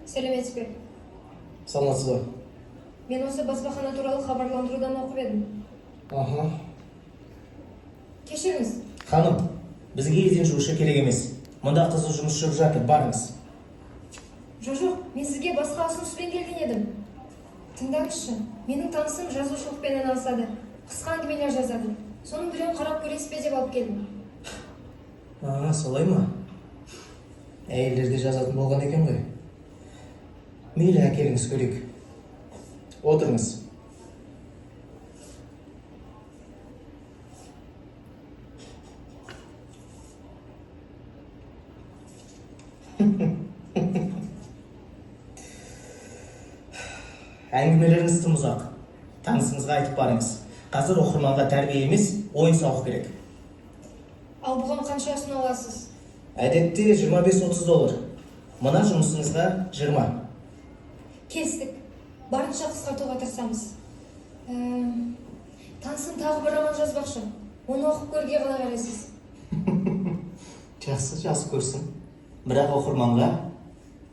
Сәлеметсіз бе? Саламатсыз ба? Мен осы баспахана туралы хабарландырудан оқып едім. Аха. Кешіріңіз. Ханым, бізге еден жуушы керек емес. Мұнда қызу жұмыс жүріп жатыр, барыңыз. Жоқ, мен сізге басқа ұсыныспен келген едім. Тыңдаңызшы, менің танысым жазушылықпен айналысады. Қысқа әңгімелер жазады. Соның біреуін қарап көресіз бе деп алып келдім. А, солай ма? Әйелдер де жазатын болған екен ғой. Мейлі, әкеліңіз, көрейік. Отырыңыз. Әңгімелеріңіз тым ұзақ. Танысыңызға айтып барыңыз. Қазір оқырманға тәрбие емес, ойын сауық керек. Ал бұған қанша ұсына аласыз? Әдетте 25-30 доллар. Мына жұмысыңызға 20. Келістік. Барынша қысқартуға тырысамыз. Танысым тағы бір роман жазбақшы. Оны оқып көруге қалай қарайсыз? Жақсы, жазып көрсін. Бірақ оқырманға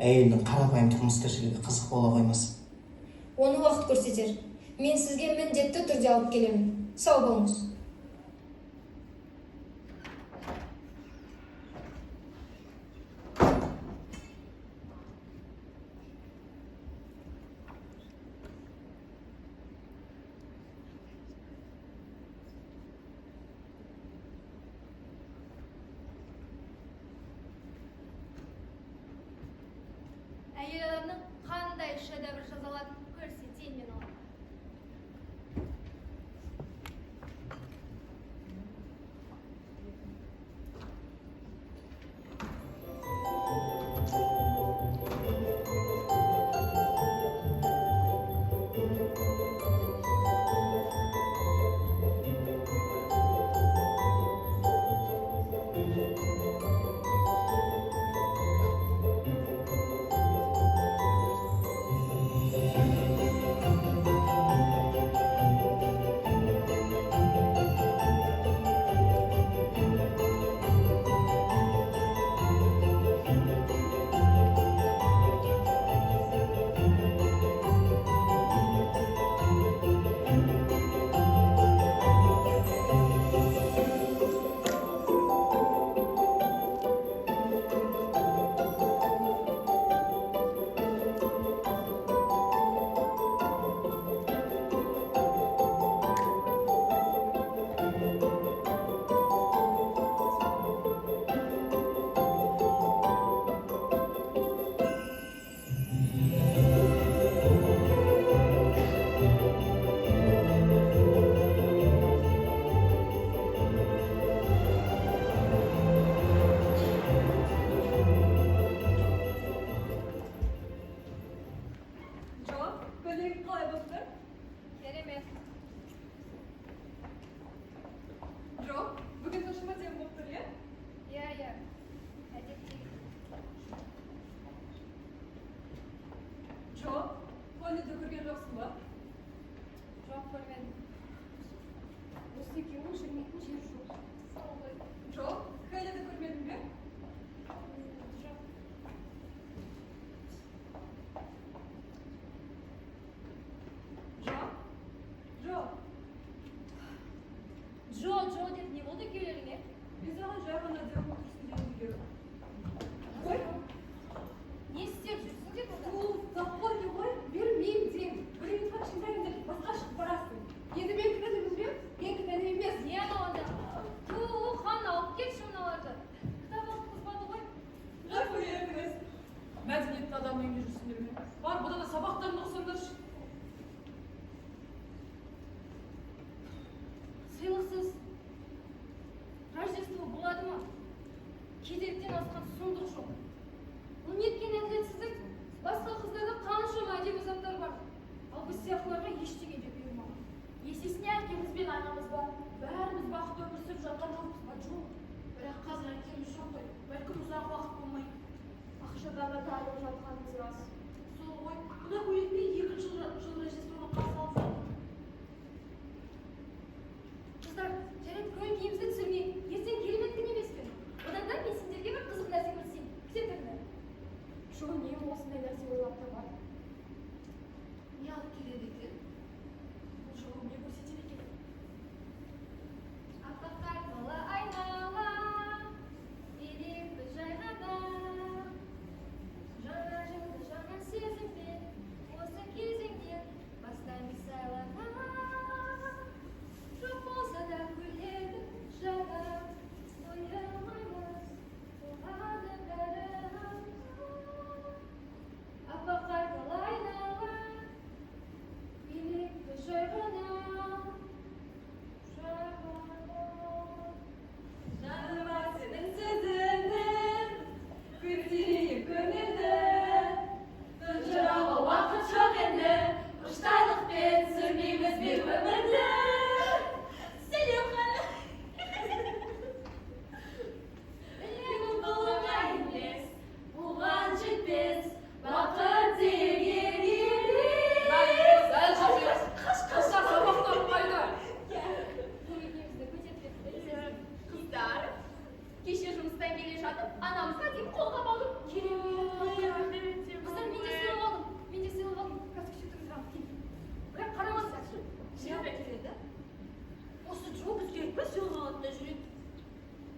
әйелдің қарапайым тұрмыс тіршілігі қызық бола қоймас. Оны уақыт көрсетер. Мен сізге міндетті түрде алып келемін. Сау болыңыз. Әйел адамның қандай шедевр жаза алатынын көрсетейін мен оған. Джо, көйлегің қалай болып тұр? Керемет. Джо, бүгін шашым әдемі болып тұр, иә? Иә, әдеттегідей. Джо, Холлиді көрген жоқсың ба? Жоқ, көрмедім. Осы екеуінің жүрмейтін жері жоқ. Сол ғой. Джо, Хеллиді көрмедің бе? Жоқ. Джо? Джо, Джо, Джо деп не болды екеулеріңе? мен саған жай ғана әдемі болып тұрсың дегім келіп. Қой, Не істеп жүрсіңдер мұнда? бұл запомни ғой, бермеймін деймін. Бір минутқа кішкентайым деп басқа шығып барасың. Енді мен кінәлімін бе? Мен кінәлі емес. Не анау анда? Ту, хан, алып кетші мыналарды. Кітап оқытқызбады ғой. Ғафу етіңіз. Мәдениетті адам үйінде жүрсіңдер ме? Бар, бұдан да сабақтарын оқысаңдаршы. Сыйлықсыз Рождество болады ма? Кедейліктен асқан сұмдық жоқ. Бұл неткен әділетсіздік? Басқа қыздарда қаншама әдемі заттар бар. Ал біз сияқтыларға ештеңе де бұйырмаған. Есесіне әкеміз бен анамыз бар. Бәріміз бақытты өмір сүріп жатқан жоқпыз ба? Жоқ. Бірақ қазір әкеміз жоқ қой. Бәлкім ұзақ уақыт болмайды. Ақшадан да тарылып жатқанымыз рас. Сол ғой. Мына көйлекпен екінші жыл Рождествоны қарсы алып жатыр. Қыздар, жарайды, көңіл күйімізді түсірмейік. Ертең керемет күн емес пе? Одан да мен сендерге бір қызық нәрсе көрсетейін. Күте тұрыңдар. Джо, не осындай нәрсе ойлап табады. Не алып келеді екен? Бұл жолы не көрсетеді екен? Аппақ қар айнала, билеппіз жай ғана. Жаңа жылды жаңа сезіммен, осы кезеңнен бастаймыз сайлана. Жоқ болса да күледі жанар, ойламаймыз, болады бәрі. Аппақ қар айнала, билеппіз жай ғана, жай ғана. Жаныма сенің сөзіңді көтерейін көңілді. Тұнжырауға уақыт жоқ енді, құштарлықпен сүрмейміз бе өмірді. Сәлем, ханым. Білемін, бұл оңай емес, оған жетпес бақыт деген елес. Қыздар, сабақтарың қайда? Көңіл күйімізді көтеріп кетті. Қыздар, кеше жұмыстан келе жатып, анамызға дейін қолғап алдым. Керемет. Қыздар, мен де сыйлық алдым. Мен де сыйлық алдым. Қазір күшейтіңіз алып келейін. Бірақ қарамаңыздар. Не алып келеді? Осы Джо бізге айтпай сыйлық алады да жүреді.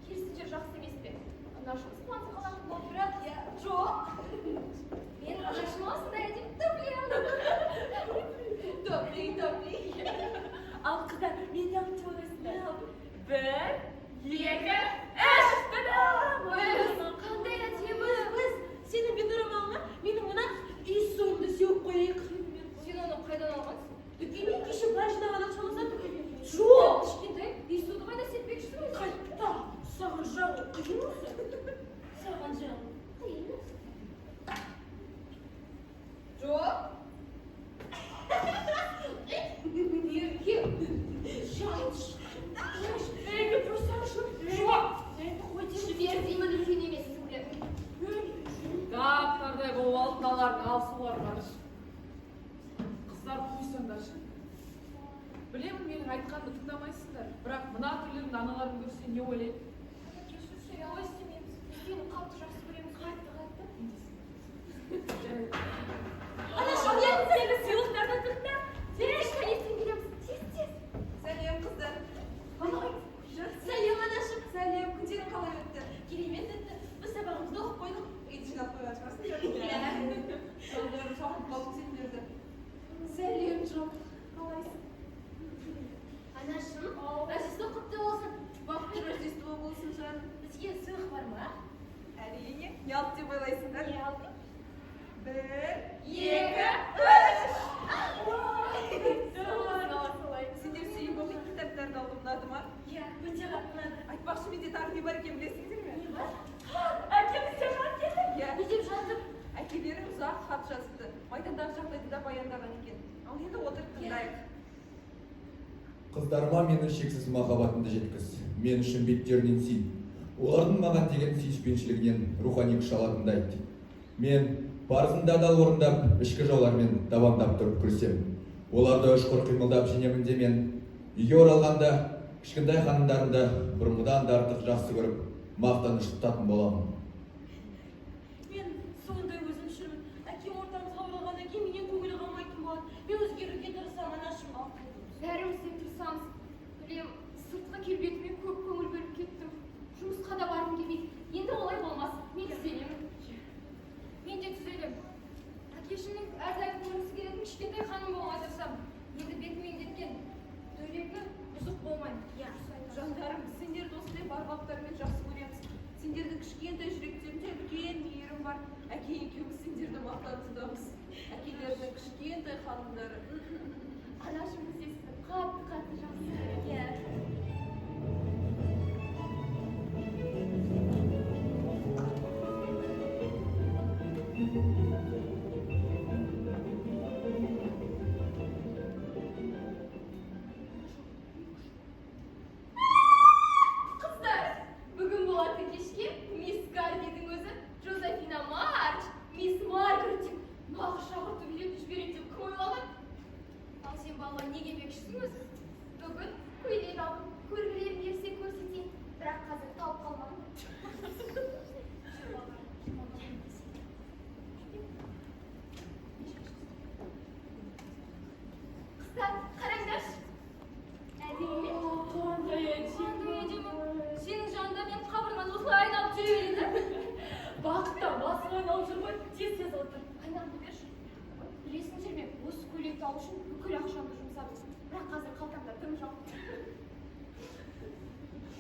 Керісінше жақсы емес пе? Анашымыз қуанса қалатын болды. Бірақ Иә, Джо. Мен анашыма осындай әдемі туфли алдым. Топли, топли. Ал қыздар, мен не алдым деп ойлайсыңдар? Бір, екі, үш! Та-дам! Өз, қандай әдемі. Біз сенің бет орамалыңа менің мына иіссуымды сеуіп қояйық. Сен оны қайдан алғансың? Дүкеннен кеше бай жинаған ақшаны сатып. Джо! Кішкентай иіссуды қайда сеппекшісің өзі? Қайта, саған жағу қиын осы. Саған жағу қиын осы. Джо? Ерке. Ей, тұрсаңшы. Джо! Жібер деймін, үлкен емессің деп. Дақтардай болып алып, мыналардың алысулары қарашы. Қыздар, қойсаңдаршы. Білемін, менің айтқанымды тыңдамайсыңдар, бірақ мына түрлеріңді аналарың көрсе не ойлайды? Кешірші, олай істемейміз. Біз сені қатты жақсы көреміз. Қатты, қатты. Жарайды. Анашым, мен сені сыйлықтарды тыңда. Тез, ертең келеміз. Тез, тез. Сәлем, қыздар. Сәлем, анашым. Сәлем, күндерің қалай өтті? Керемет өтті. Біз сабағымызды оқып қойдық. Үйді жинап қойған шығарсыңдар. Иә. Жандарым, сағынып қалдым сендерді. Сәлем, Джо. Қалайсың? Анашым, Рождество құтты болсын. Бақытты Рождество болсын, жаным. Бізге сыйлық бар ма? Әрине, не алды деп ойлайсыңдар? Не алдың? Бір, Екі, үш. Солай. Сендер сүйіп оқитын кітаптарды алдым, ұнады ма? Иә, өте қатты ұнады. Айтпақшы, менде тағы не бар екен білесіңдер ме? Не бар? Әкемізден хат келді. Иә. Не деп жазды? Әкелерің ұзақ хат жазыпты. Майдандағы жағдайды да баяндаған екен. Ал енді отырып тыңдайық. Қыздарыма менің шексіз махаббатымды жеткіз. Мен үшін беттерінен сүй. Олардың маған деген сүйіспеншілігінен рухани күш алатынымды айт. Мен парызымды адал орындап, ішкі жаулармен табандап тұрып күресемін. Оларды ұшқыр қимылдап жеңемін де мен үйге оралғанда кішкентай ханымдарымды бұрынғыдан да артық жақсы көріп, мақтаныш тұтатын боламын. Мен сондай өзімшілмін. Әкем ортамызға оралғаннан кейін менен көңілі қалмайтын болады. Мен өзгеруге тырысамын, анашым. Бәріміз де тырысамыз. Білем, сыртқы келбетіме көп көңіл бөліп кеттім. Жұмысқа да барғым келмейді. Енді олай болмас. Мен түзелемін. Мен де түзелемін. Әкешімнің әрдайым көргісі келетін кішкентай ханым болуға тырысамын. Енді бетімен кеткен дөрекі, бұзық болмаймын. Иә. Жандарым, біз сендерді осындай бар қалыптарымен жақсы көреміз. Сендердің кішкентай жүректерінде үлкен мейірім бар. Әке екеуміз сендерді мақтан тұтамыз. Әкелерінің кішкентай ханымдары. Анашым, біз де сізді қатты қатты жақсы көреміз. Иә. Қыздар, бүгін болатын кешке мисс Гарнидің өзі Джозефина Марч, мисс Маргарет деп нағыз шақырту билетін жібереді деп кім ойлаған? алу үшін бүкіл ақшамды жұмсадым. Бірақ қазір қалтамда дым жоқ.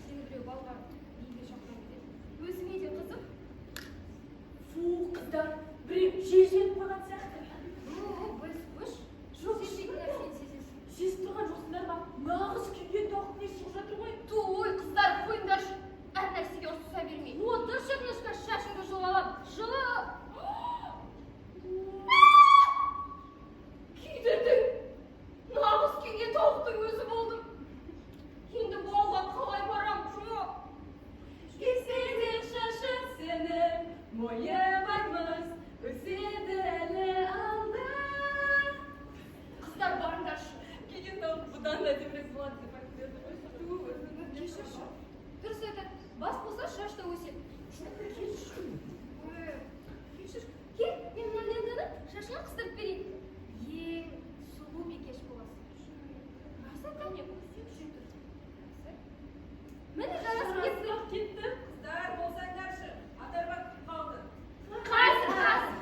Сені біреу балға биге шақырам деді. Өзіме де қызық. Фу, қыздар, біреу жел желіп қойған сияқты. Біз қош. Жоқ, Сезбейтін нәрсені сезесің. Сезіп тұрған жоқсыңдар ма? Нағыз күйген тауықтың иісі шығып жатыр ғой. Ту, ой, қыздар, қойыңдаршы. Әр нәрсеге ұрсыса бермей. Отыршы, Агнешка, шашыңды жұлып алам. Жылы. Күйдірдің. Нағыз күйген тауықтың өзі болдым. Енді балға қалай барам, жоқ. Кеседі шашың сені, мойы бармыз, өседі әлі алда. Қыздар, барыңдаршы. Күйген тауық бұдан да әдемірек болады деп айтып еді ғой. Ту, өзіңіз Кешірші. Дұрыс айтады. Бас болса шаш та өседі. Кешір. Кешір. Кел, мен мына лентаны шашыңа қыстырып берейін. Ең сұлу бикеш боласың. Рас айтамын. Жүре тұр. Міне жарасып кетті. Кетті. Қыздар, болсаңдаршы, ат-арба күтіп қалды. Қазір, қазір.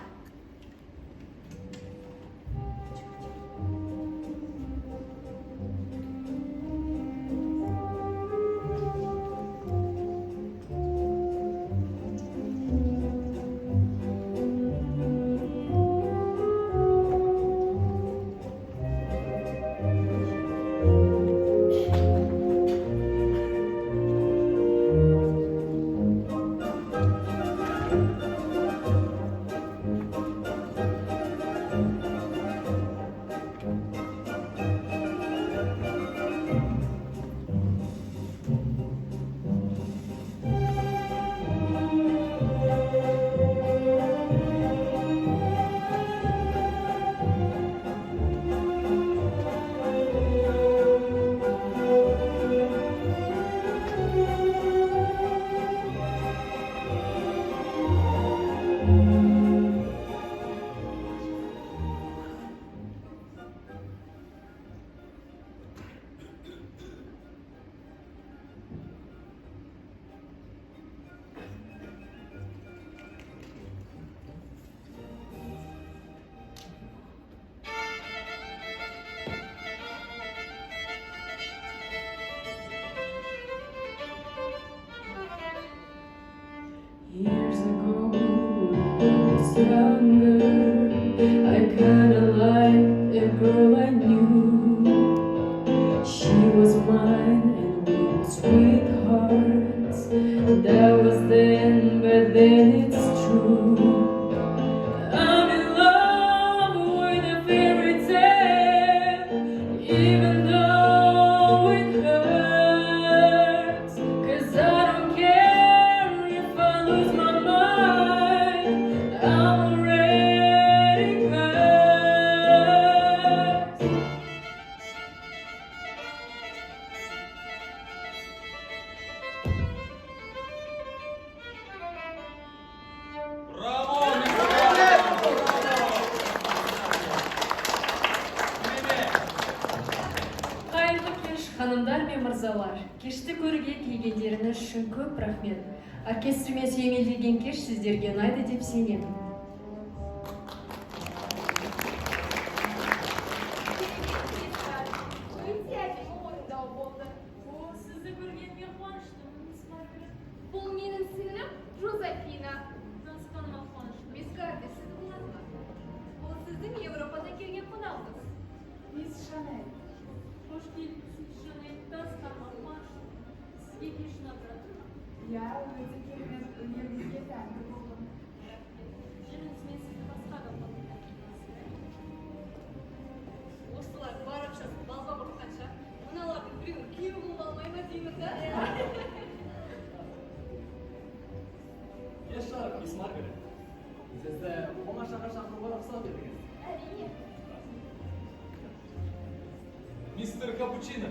Years ago, when I was younger, I kinda liked a girl I knew. She was mine and we were sweethearts. That was then, but then it's true. I'm in love with a fairy tale, even though it hurts. 'Cause I don't care if I lose my mind. I'm already cursed. Браво, мистер! Қайырлы кеш, ханымдар мен мырзалар. Кешті көруге келгендеріңіз үшін көп рахмет. Оркестрмен сүйемелдеген кеш сіздерге ұнайды деп сенемін. Өте әдемі орындау болды. О, сізді көргеніме қуаныштымын, мисс Маргарет. Бұл менің сіңлім Жозефина. Танысқаныма қуаныштымын. Мисс Гарби, сізді ұнады ма? Ол сіздің Еуропадан келген қонағыңыз. Мисс Шанель. Қош келдіңіз, мисс Шанель. Танысқаныма қуаныштымын. Сізге кеш ұнап жатыр ма? Иә, өте керемет, өнеріңізге тәнті болдым. Рахмет. Жүріңіз, мен сізді басқа адамға таныстырайын. Осылар бар ақшасын балға құртқанша, мыналардың біреуін күйеу қылып алмай ма деймін да. Кеш жарық, мисс Маргарет. Сізді оңашаға шақыруға рұқсат етіңіз. Әрине. Мистер Капучино.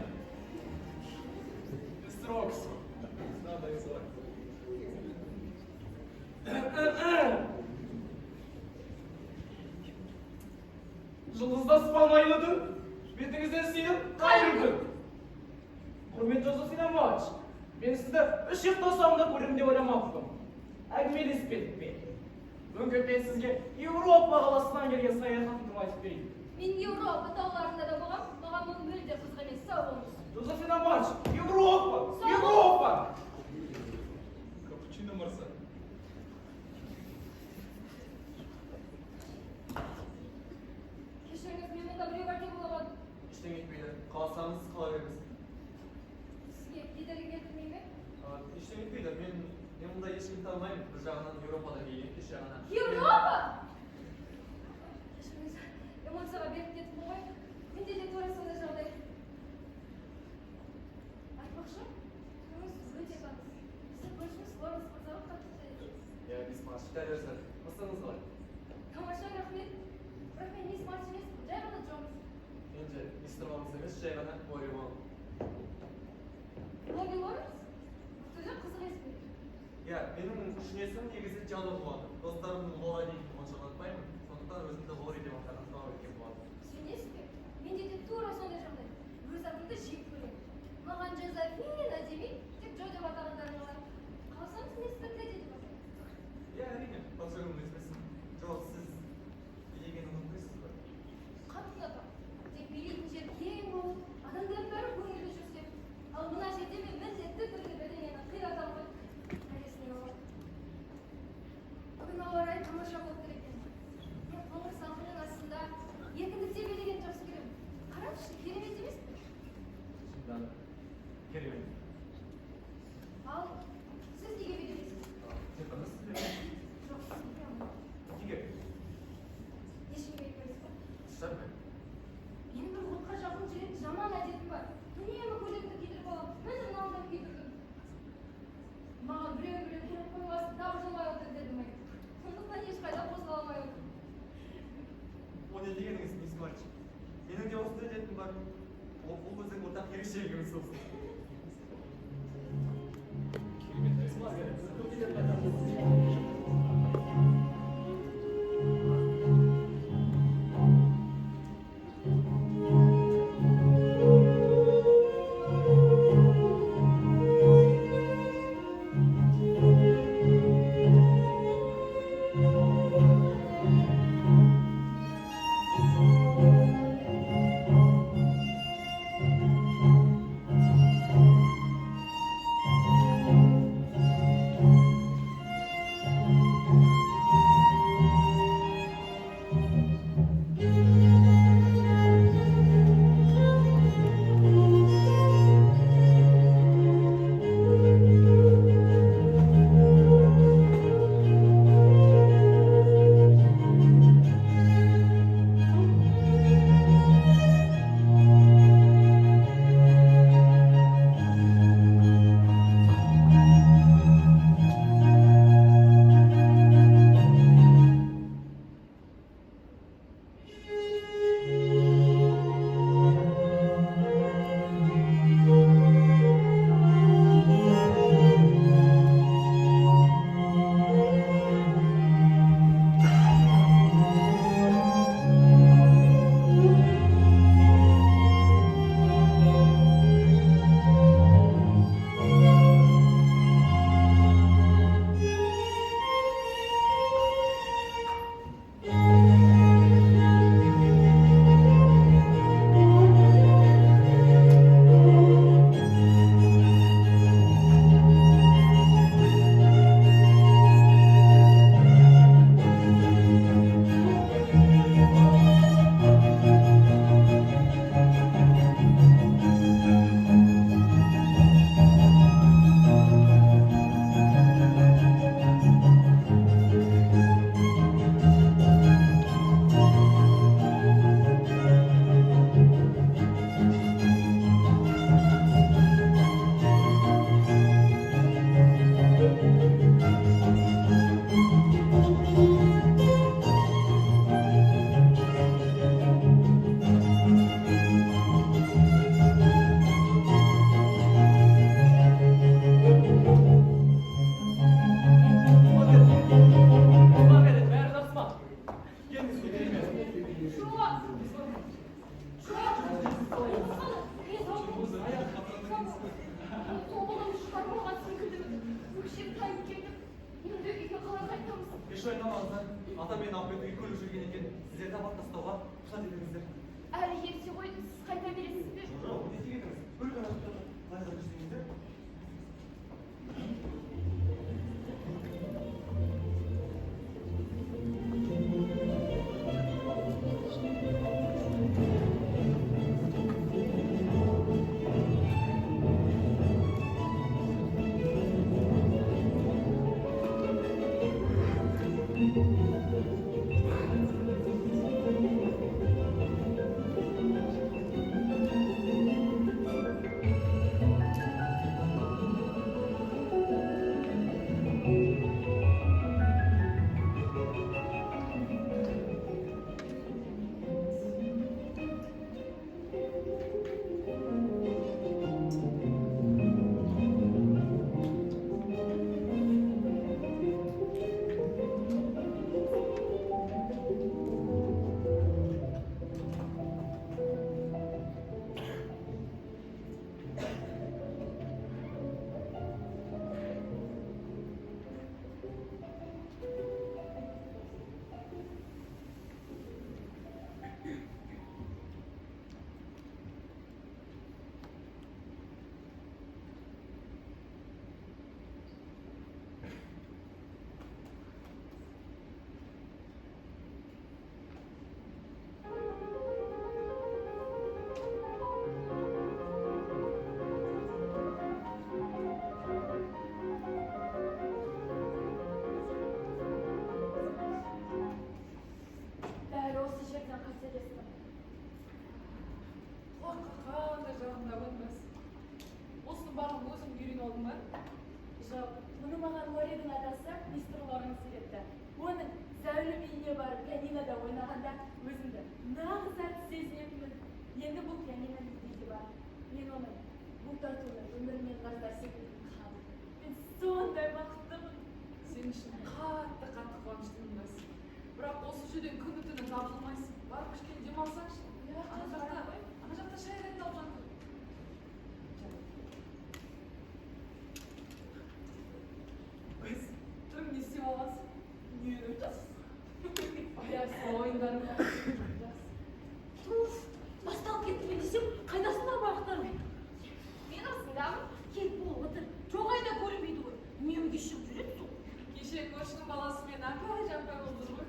Мистер Оксфорд. Надо и звать. Жұлдызды аспан айлы түн, бетіңізден сүйіп қайыр күн. Құрметті Жозефина Мадж, мен сізді үш ұйықтасам да көремін деп ойламаппын. Әңгімелеспедік пе? Мүмкін мен сізге Еуропа қаласынан келген саяхатым туралы айтып берейін. Мен Еуропа тауларында да болғам, маған бұл мүлде қызық емес. Сау болыңыз. Жозефина Марч! Европа! Европа! Капучино мырза. Кешіріңіз, мен мұнда біреу бар деп ойламадым. Ештеңе етпейді. Қаласаңыз қала беріңіз. Сізге кедергі келтірмей ме? Ештеңе етпейді. Мен мұнда ешкімді танымаймын. Бір жағынан Еуропадан келген кеше ғана. Еуропа! Кешіріңіз, эмоцияға беріп кеттім ғой. Менде де тура сондай жағдай. Айтпақшы, түріңіз өте таныс. Біздің көршіміз Лоренс мырзаға қатты ұқсайды екенсіз. Иә, мисс Марч, дәл өзі. Мысыңыз қалай? Тамаша, рахмет. Бірақ мен мисс Марч емеспін, жай ғана Джонс. Мен де мистер Лоренс емес, жай ғана Лори Уолл. Лори Лоренс? Өте қызық есім екен. Иә, менің шын есімім негізі Джало болады. Достарымның Лола дейтінін онша ұнатпаймын. Сондықтан өзімді Лори деп атаған талап еткен болатын. Сенесіз бе? Менде де тура сондай жағдай. Өз атымды жек көремін. Маған Жозефина демей, тек Джо деп атағандарын қалаймын. Қаласаңыз, мен сізді Тедди деп атаймын. Иә, әрине, патшағым өспесін. Жоқ, сіз билегенді ұнатпайсыз ба? Қатты ұнатамын. Тек билейтін жер кең болып, адамдардың бәрі көңілді жүрсе. Ал мына жерде мен міндетті түрде бірдеңені қиратамын ғой. Пәлесіне алып. Бүгін ауа райы тамаша болып тұр екен. Мен қоңыр салқынның астында еркіндікте билегенді жақсы көремін. Қараңызшы, керемет емес пе? Шынында да, керемет. Ал сіз неге билемейсіз? Тек қана сіз білесіз. Жоқ, сіз біле алмаймын. Неге? Ешкімге айтпайсыз ба? Шынымен. Менің бір отқа жақын жүретін жаман әдетім бар. Үнемі көйлекті кидіріп аламын. Міне мынаны да кидірдім. Маған біреу-біреу көріп қоймасын, тапжылмай отыр дедім ай. Сондықтан ешқайда қозғала алмай отырмын. О не дегеніңіз, мисс Марч? Менің де осындай әдетім бар. Ол бұл біздің ортақ ерекшелігіміз болсын. Керемет, мисс Маргарет. Көптен қайтамыз. Жо, Сіздерді аман тастауға рұқсат етіңіздер. Әлі ерте ғой, сіз қайта бересіз бе? Жоқ, не дегеніңіз? Бір ғана былай қарай жүрсеңіздер. Дәл осы жерден қателестім. Құлаққа қандай жағымды өнбес. Осының барлығын өзің үйреніп алдың ба? Жоқ, мұны маған Лоридің атасы мистер Лоренс үйретті. Оның зәулім үйіне барып пианинода ойнағанда өзімді нағыз әртіс сезінетінмін. Енді бұл пианино менде де бар. Мен оның бұл тартуны өмірімнен ғаждар секілді қабыл. Мен сондай бақыттымын. Сен үшін қатты қатты қуаныштымын бас. Бірақ осы жерден күні түні тапжылмайсың. Барып кішкене демалсаңшы. Ана жақта, ана жақта шай дайындалып жатыр. Өз, түрің не істеп алғансың? Нені айтасыз? Баяғы сол ойындарың ғой. Жақсы. Туф, басталып кетті ме десем, қайдасыңдар барақтарың? Мен осындамын. Кел, бол, отыр. Жоқ айда көрінбейді ғой. Үнемі кешігіп жүреді сол. Кеше көршінің баласымен апай-жапай болып жүр ғой.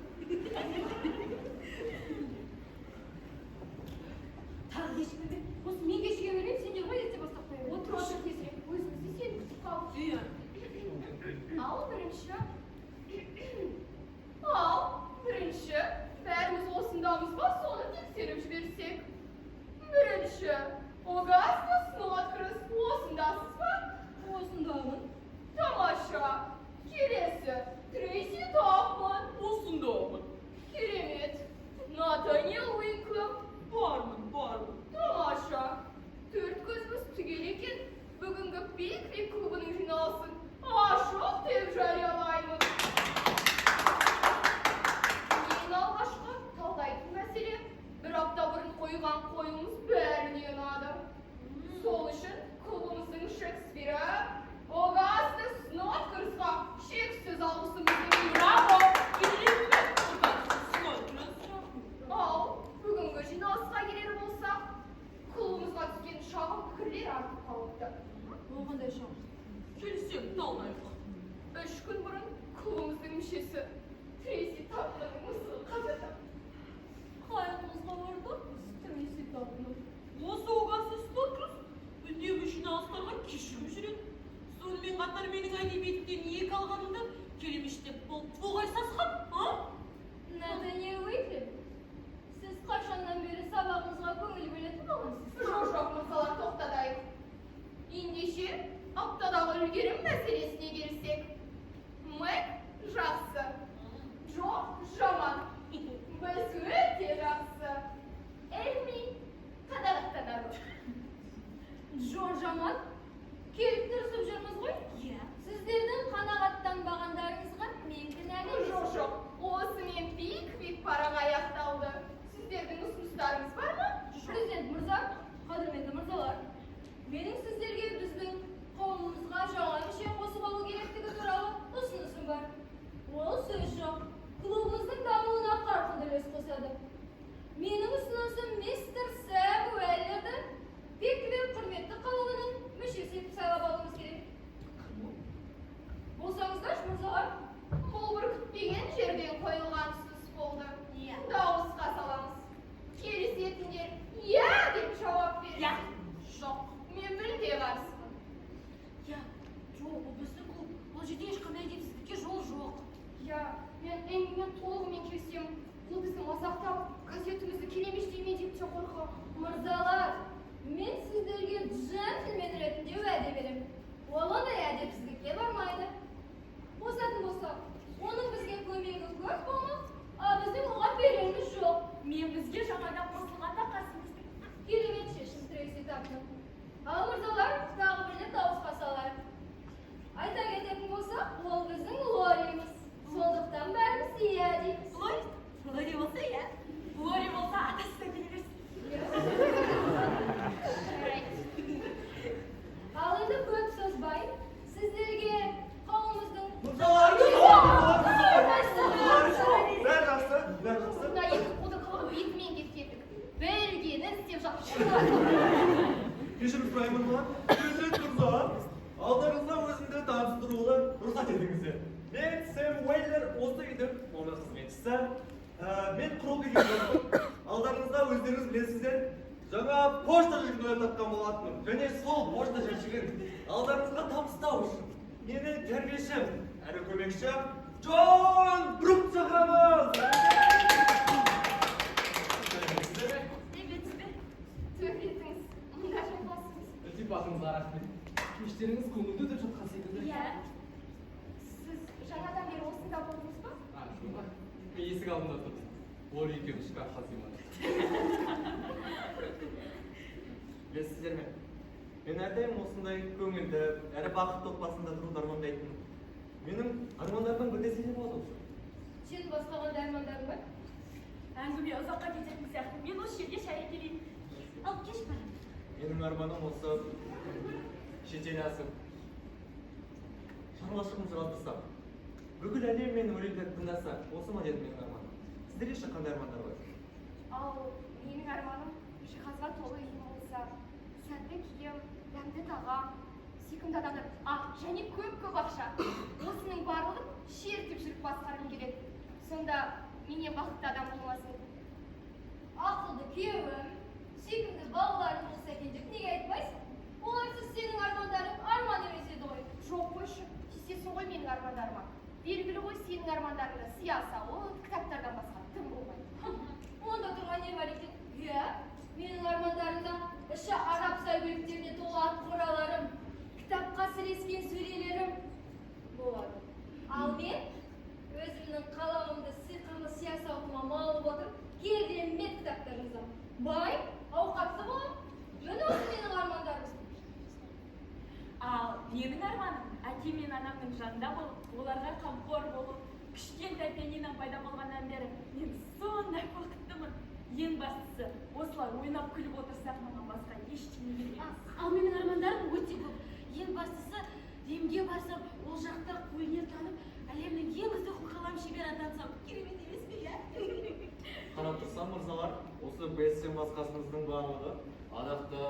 Тағы кешігіп бе? Осы мен кешіге бермеймін, сендер ғой ерте бастап қоя береді. Отыр, отыр тезірек. Өзіміз де сені күтіп қалдық. Иә. Ал бірінші. Ал бірінші. Бәріміз осындамыз ба, соны тексеріп жіберсек. Бірінші. Огастас Снотгресс, осындасыз ба? Осындамын. Тамаша. Келесі. Трейси Тапман. Осындамын. Керемет. Натаниэл Уинклэм. Бармын, бармын. Тамаша. Төрт көзіміз түгел екен. Бүгінгі Пиквик клубының жиналысын ашық деп жариялаймын. Ең алғашқы талдайтын мәселе бір апта бұрын қойған қойылымыз бәріне ұнады. Сол үшін клубымыздың Шекспирі Огастас Снотгрессқа шексіз алғысымызды білдіреміз. Браво! Керемет! Огастас Снотгресс. Ал бүгінгі жиналысқа келер болсақ, клубымызға түскен шағым пікірлер артып қалыпты. Ол қандай шағым? Келсек, талдайық. 3 күн бұрын клубымыздың мүшесі Трейси Тапманның мысығы қаза тапты. Қай қызға барды? Трейси Тапман. Осы Огастас Снотгресс үнемі жиналыстарға кешігіп жүреді. Сонымен қатар менің әдебиеттен 2 алғанымды келемештеп болып оғай сасқан, а? Натаниэл Уиклип, сіз қашаннан бері сабағыңызға көңіл бөлетін болғансыз? Жоқ, жоқ, мырзалар, тоқтатайық. Ендеше, аптадағы үлгерім мәселесіне келсек. Мэг жақсы, Джо жаман. Біз өте жақсы. Элми қанағаттанарлық. Джо жаман, келіп тырысып жүрміз ғой. Иә. Сіздердің қанағаттанбағандарыңызға мен кінәлі Жоқ, емеспін. жоқ, осымен Пиквик парағы аяқталды. Сіздердің ұсыныстарыңыз бар ма? Президент мырза, қадірменді мырзалар, менің сіздерге біздің қауымымызға жаңа мүше қосып алу керектігі туралы ұсынысым бар. Ол сөз жоқ, клубымыздың дамуына қарқынды үлес қосады. Өте қорқамын. Мырзалар, мен сіздерге джентльмен ретінде уәде беремін. Ол ондай әдепсіздікке бармайды. Қосатын болсақ, оның бізге көмегі көп болмақ, а біздің оған береріміз жоқ. Мен бізге жаңадан қосылғанда қасымызды. Керемет шешім, Трейси Тапман. Ал мырзалар, тағы бір рет дауысқа салайық. Айта кететін болсақ, ол біздің Лориміз. Сондықтан бәріміз иә дейміз. Лори? Лори болса, иә. Лори болса, атасы да келе берсін. Жарайды. Ал енді көп созбай, сіздерге қауымыздың Мырзалар, мырзалар, бәрі жақсы, бәрі жақсы. Мына екі қолды қылығы бетімен кеткендік. Білгенін істеп жатыр. Кешірім сұраймын ма? Президент мырза, алдарыңызда өзімді таныстыруға рұқсат етіңіздер. Мен Сэм Уэйлер, осы үйдің оның қызметшісі. Мен құру келген жоқпын. Алдарыңызда өздеріңіз білесіздер, жаңа пошта жәшігін ойлап тапқан болатынмын. Және сол пошта жәшігін алдарыңызға табыстау үшін мені тәрбиешім әрі көмекшім Джон Брук шақырамыз. Сәлеметсіздер ме? Сәлеметсіз бе? Төбетіңіз. Мында жайғасыңыз. Ілтипатыңызға рахмет. Кештеріңіз көңілді өтіп жатқан секілді. Иә. Сіз жаңадан бері осында болдыңыз ба? А, жоқ. Мен есік алдында тұрдым. Лори екеуміз шкафқа сыймадық. Білесіздер ме? Мен әрдайым осындай көңілді әрі бақытты отбасында тұруды армандайтынмын. Менің армандарымның бірі десе де болады осы. Сенің басқа қандай армандарың бар? Әңгіме ұзаққа кететін сияқты. Мен осы жерге шай әкелейін. Ал кеш барамын. Менің арманым осы шетел асып, шаруашылығымды жалғастырсам, бүкіл әлем менің өлеңдерімді тыңдаса, осы ма дедім менің арманым. Сіздерде ше қандай армандар бар? Ал менің арманым жиһазға толы үйім болса, сәнді киім, дәмді тағам, сүйкімді адамдар, және көп-көп ақша. Осының барлығын шертіп жүріп басқарғым келеді. Сонда менен бақытты адам болмас еді. Ақылды күйеуім, сүйкімді балаларым болса екен деп неге айтпайсың? Оларсыз сенің армандарың арман емес еді ғой. Жоқ қойшы, тиісесің ғой менің армандарыма. Белгілі ғой, сенің армандарыңда сия сауыт, кітаптардан басқа дым болмайды. Онда тұрған не бар екен? Иә, менің армандарымда іші араб сәйгүліктеріне толы ат қораларым, кітапқа сірескен сөрелерім болады. Ал мен өзімнің қаламымды сиқырлы сия сауытыма малып отырып, керемет кітаптар жазамын. Бай, ауқатты боламын. Міне осы менің армандарым. Ал менің арманым әкем мен анамның жанында болып, оларға қамқор болып, кішкентай пианином пайда болғаннан бері мен сондай бақыттымын. Ең бастысы, осылай ойнап күліп отырсақ, маған басқа ештеңе керек емес. Ал менің армандарым өте көп. Ең бастысы, Римге барсам, ол жақта өнер танып, әлемнің ең үздік қалам шебері атансам, керемет емес пе, иә? Қарап тұрсам, мырзалар, осы Бестен басқасымыздың барлығы адақты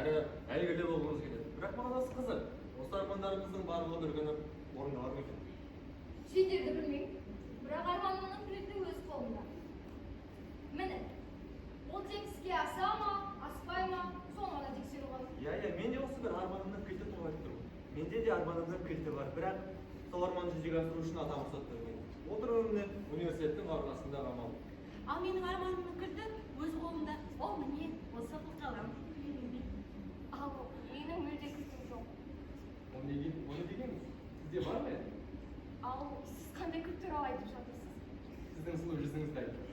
әрі әйгілі болғымыз келеді. Бірақ маған осы қызық, осы армандарымыздың барлығы бір күні орындалар ма екен? Сендерді білмеймін, бірақ арманымның кілті өз қолымда. Міне, ол тек іске аса ма, аспай ма, соны ғана тексеру қажет. Иә, иә, мен де осы бір арманымның кілті туралы айтып тұрмын. Менде де арманымның кілті бар, бірақ сол арманды жүзеге асыру үшін атам рұқсат бермейді. Отырмын міне университеттің қабырғасында қамалып. Ал менің арманымның кілті өз қолымда. Ол міне, осы қылқалам. Ал менің мүлде кілтім жоқ. Ол неге, оны дегеніңіз? Сізде бар ма еді? Ал сіз қандай кілт туралы айтып жатырсыз? Сіздің сұлу жүзіңізді айтып.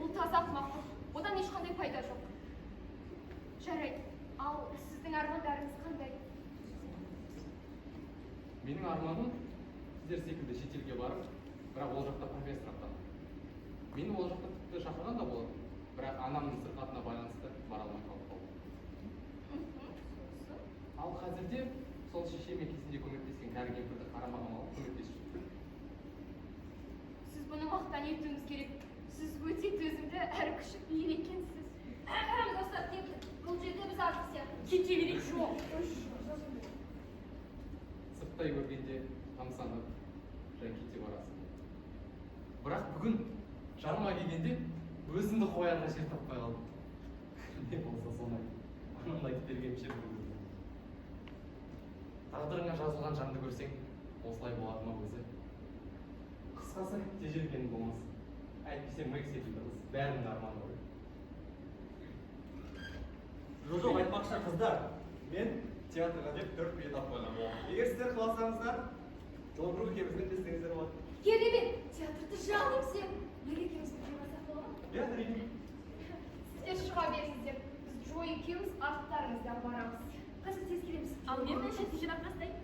Ол таза ақымақтық. Одан ешқандай пайда жоқ. Жарайды. Ал сіздің армандарыңыз қандай? Менің арманым сіздер секілді шетелге барып, бірақ ол жақта профессор атану. Мені ол жақта тіпті шақырған да болатын, бірақ анамның сырқатына байланысты бара алмай қалып қалдым. Сосын? Ал қазірде сол шешеме кезінде көмектескен кәрі кемпірді қарамағыма алып көмектесіп жүрмін. Сіз бұны мақтан етуіңіз керек. Сіз өте төзімді әрі кішіпейіл екенсіз. Достар, кеттік. Бұл жерде біз артық сияқты. Кете берейік. Жоқ. Сырттай көргенде тамсанып, жай кете барасың. Бірақ бүгін жарыма келгенде өзімді қоярға жер таппай қалдым. Не болса соны айт. Анамды айтып бергенімше бүгін. Тағдырыңа жазылған жанды көрсең, осылай болады ма өзі? Қысқасы, тежелгенің болмас. Әйтпесе Мэг секілді қыз бәрінің арманы ғой. Жоқ, айтпақшы, қыздар, мен театрға деп 4 билет алып қойғанмын. Егер сіздер қаласаңыздар, жолбұру екеумізбен десеңіздер болады. Керемет, театрды жаным сен. Мэг екеуміз бірге барсақ бола ма? Иә, әрине. Сіздер шыға беріңіздер. Біз Джо екеуміз арттарыңыздан барамыз. Қазір тез келеміз. Ал мен мына шашты жинап тастайын.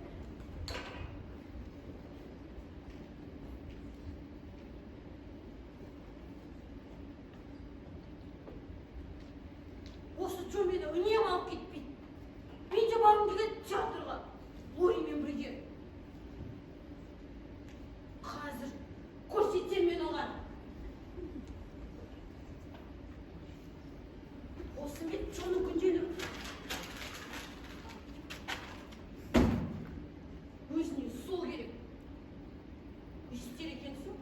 Осы Джо мені үнемі алып кетпейді. Мен де барғым келеді театрға. Лоримен бірге. Қазір көрсетемін мен оған. Осы мен Джоның күнделігі. Өзіне сол керек. Не істер екенсің?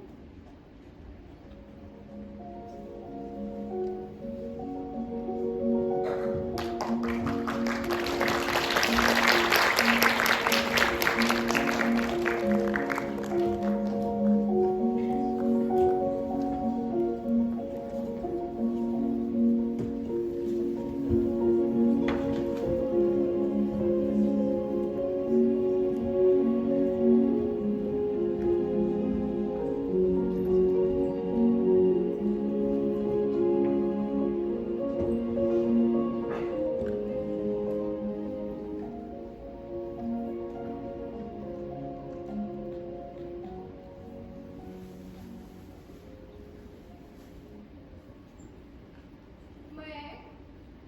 Мэг,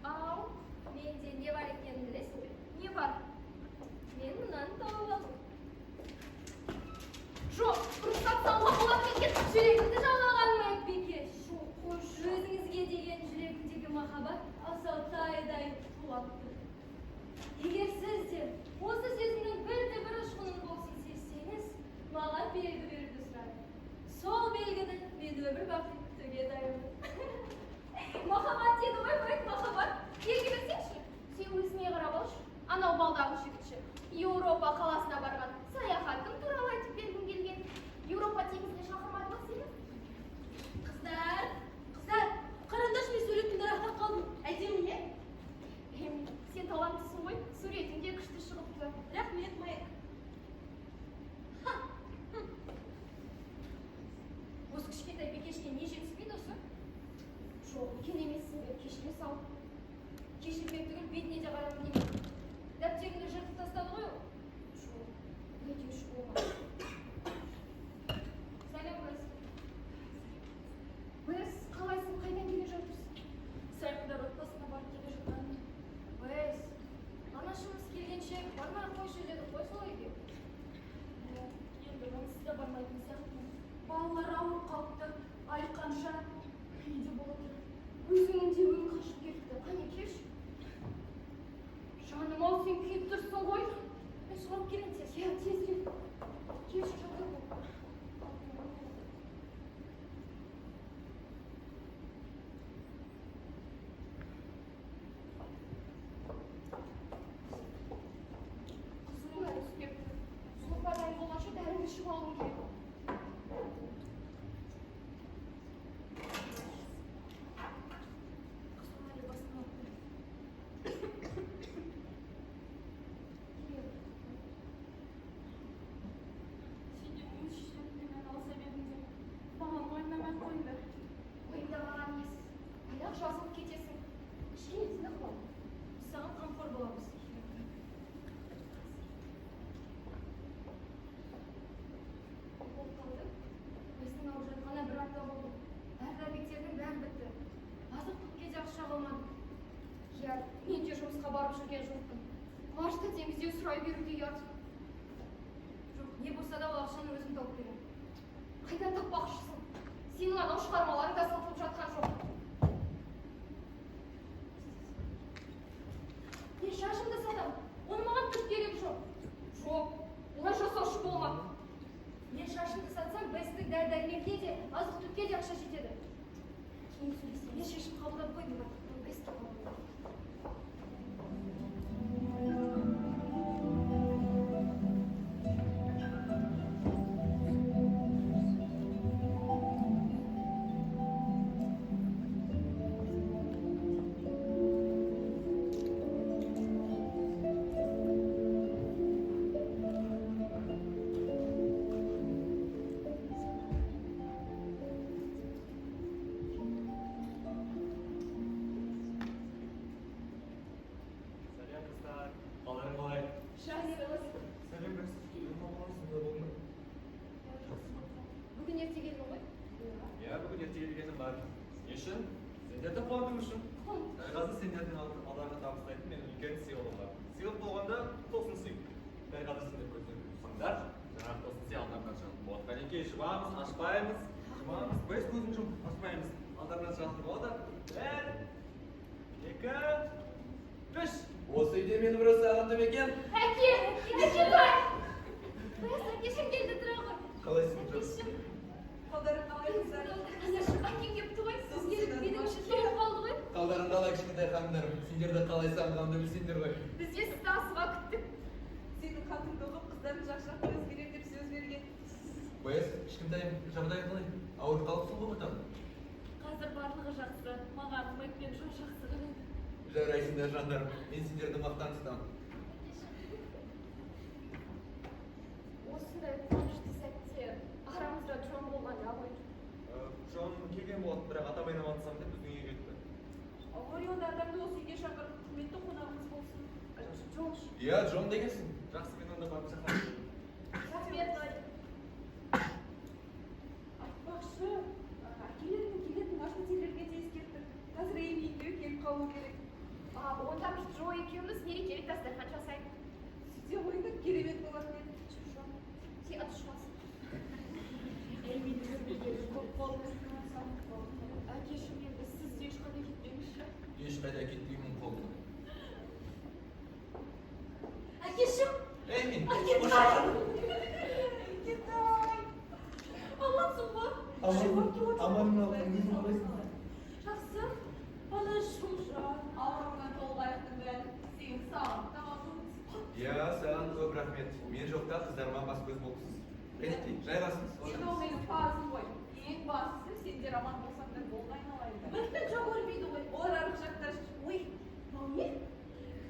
ау, Менде не бар екенін білесің бе? не бар? Мен мынаны тауып алдым. Жоқ, рұқсат салуға болады ма екен? Жүрегімді жаулаған Мэг бикеш. Жоқ, қойшы. Өзіңізге деген жүрегімдегі махаббат асау тайдай тулап тұр. Егер сіз де осы сезімнің бірде-бір ұшқынын болсын сезсеңіз, маған белгі беруді сұраймын. Сол белгіні мен өмір бақи күтуге дайынмын. Махаббат деді ғой, Мэг, махаббат. Белгі берсеңші. Сен өзіңе қарап алшы. Анау балдағы жігітші. Еуропа қаласына барған саяхатым туралы айтып бергім келген. Еуропа теңізіне шақырмады ма сені? Қыздар, қыздар, қараңдаршы, мен суретімді растап қалдым. Әдемі ме? Эм, сен таланттысың ғой, суретің де күшті шығыпты. Рахмет, Мэг. Осы кішкентай бикешке не жетіспейді осы? Жоқ, үлкен емессің бе, кешіре сал. Кешірмек түгіл бетіне де қарағым келмейді. Дәптерімді жыртып тастады ғой ол. Жоқ, бұлай деуші болма. Сәлем, Уэс. Уэс, қалайсың, қайдан келе жатырсың? Саймондар отбасына барып келе жатқанмын. Уэс, анашымыз келгенше бармай ақ қойшы дедік қой сол үйге. Иә, енді онсыз да бармайтын сияқтымын. Балалар ауырып қалыпты. Ай қанша үйде бола тұр. Өзіңнің де өң қашып кетті. Қане, келші. Жаным ау, сен күйіп тұрсың ғой. Мен суға келейін тез. Иә, тез кел. Келші, жатыр бол. Қызуың әлі түсіп кетті. Сорпа дайын болғанша дәріңді ішіп алуың керек. Қызуым әлі басылмапты. Сендер өз шешелеріңмен айналыса беріңдер. Маған уайымдамай ақ қойыңдар. Уайымдамаған несі? Аяқ жазылып кетесің. Кішкене тынық бол. Біз саған қамқор боламыз. Болып қалды. Уэстің ауырып жатқанына бір апта болды. Дәрі-дәрмектерінің бәрі бітті. Азық-түлікке де ақша қалмады. Иә, мен де жұмысқа барып жүрген жоқпын. Машта теңізде сұрай беруге ұят. Жоқ, не болса да ол ақшаны өзім тауып беремін. Қайдан таппақшысың? Сенің анау шығармаларың да сатылып жатқан жоқ. Мен шашымды сатамын. Оны маған түк керек жоқ. Жоқ, олай жасаушы болма. Мен шашымды сатсам, Бестің дәрі-дәрмекке де, азық-түлікке де ақша жетеді. Кейін сөйлесеміз. Мен шешім қабылдап қойдым, бірақ Беске қабылдадым. үшін. Дәл қазір сендердің алдарыңа табыстайтын менің үлкен сыйлығым бар. Сыйлық болғанда тосын сый. Дәл қазір сендер көздеріңді жұмсаңдар, жаңағы тосын сый алдарынан шығады. Вот, қанекей, жұмамыз, ашпаймыз, жұмамыз, Бес көзін жұмып, ашпаймыз. Алдарынан шығатын болады. 1, 2, 3. Осы үйде мені біреу сағынды ма екен? Әке, әке бар. Бес, әкешім келді тұра ғой. Қалайсың, Джон? Әкешім. Қалдарың қалай, қыздар? Әкем келіпті ғой. Сіз менің үшін келіп қалды ғой. Қалдарың қалай, кішкентай ханымдарым? Сендерді қалай сағынғанымды білсеңдер ғой. Біз де сізді асыға күттік. Сенің хатыңды оқып, қыздардың жақсы өзгерер деп сөз берген. Бес, кішкентайым, жағдайың қалай? Ауырып қалыпсың ғой отан. Қазір барлығы жақсы. Маған Мэг пен Джо жақсы қарайды. Жарайсыңдар, жандарым. Мен сендерді мақтан тұтамын. Осындай қуанышты сәтте арамызда Джон болғанда ғой. Джон келген болатын, бірақ атаммен амандасамын деп біздің үйге кетті. Лори, онда атаңды осы үйге шақыр, құрметті қонағымыз болсын. Джон. Иә, Джон дегенсің. Жақсы, мен онда барып шақырамын. Рахмет, Лори. Айтпақшы, әкелерінің келетін важный де ескерттік. Қазір Эми екеуі келіп қалу керек. Онда біз Джо екеуміз мерекелік дастархан жасайық. Сөйте қойыңдар, керемет болатын еді. Джо, сен ыдыс жуасың. Эмиді көрмегелі көп болды. Әкешім, енді сіз де ешқайда кетпеңізші. Ешқайда кетпеймін, қолым. Әкешім. Эми, Әкетай. Әкетай! Амансың ба? Аманмын, алтыным, өзің қалайсың? Жақсы. Ана Шумжан. Ауруыңнан толғаяқтың бәрі. Сен сағынып тамақпыз. Иә, саған көп рахмет. Мен жоқта қыздарыма бас көз болыпсыз. Кәнекей, жайғасыңыз. Енді ол менің парызым ғой. Ең бастысы сендер аман болсаңдар болды, айналайындар. Мэг пен Джо көрінбейді ғой. Олар арғы жақта жүр. Ой, мынау не?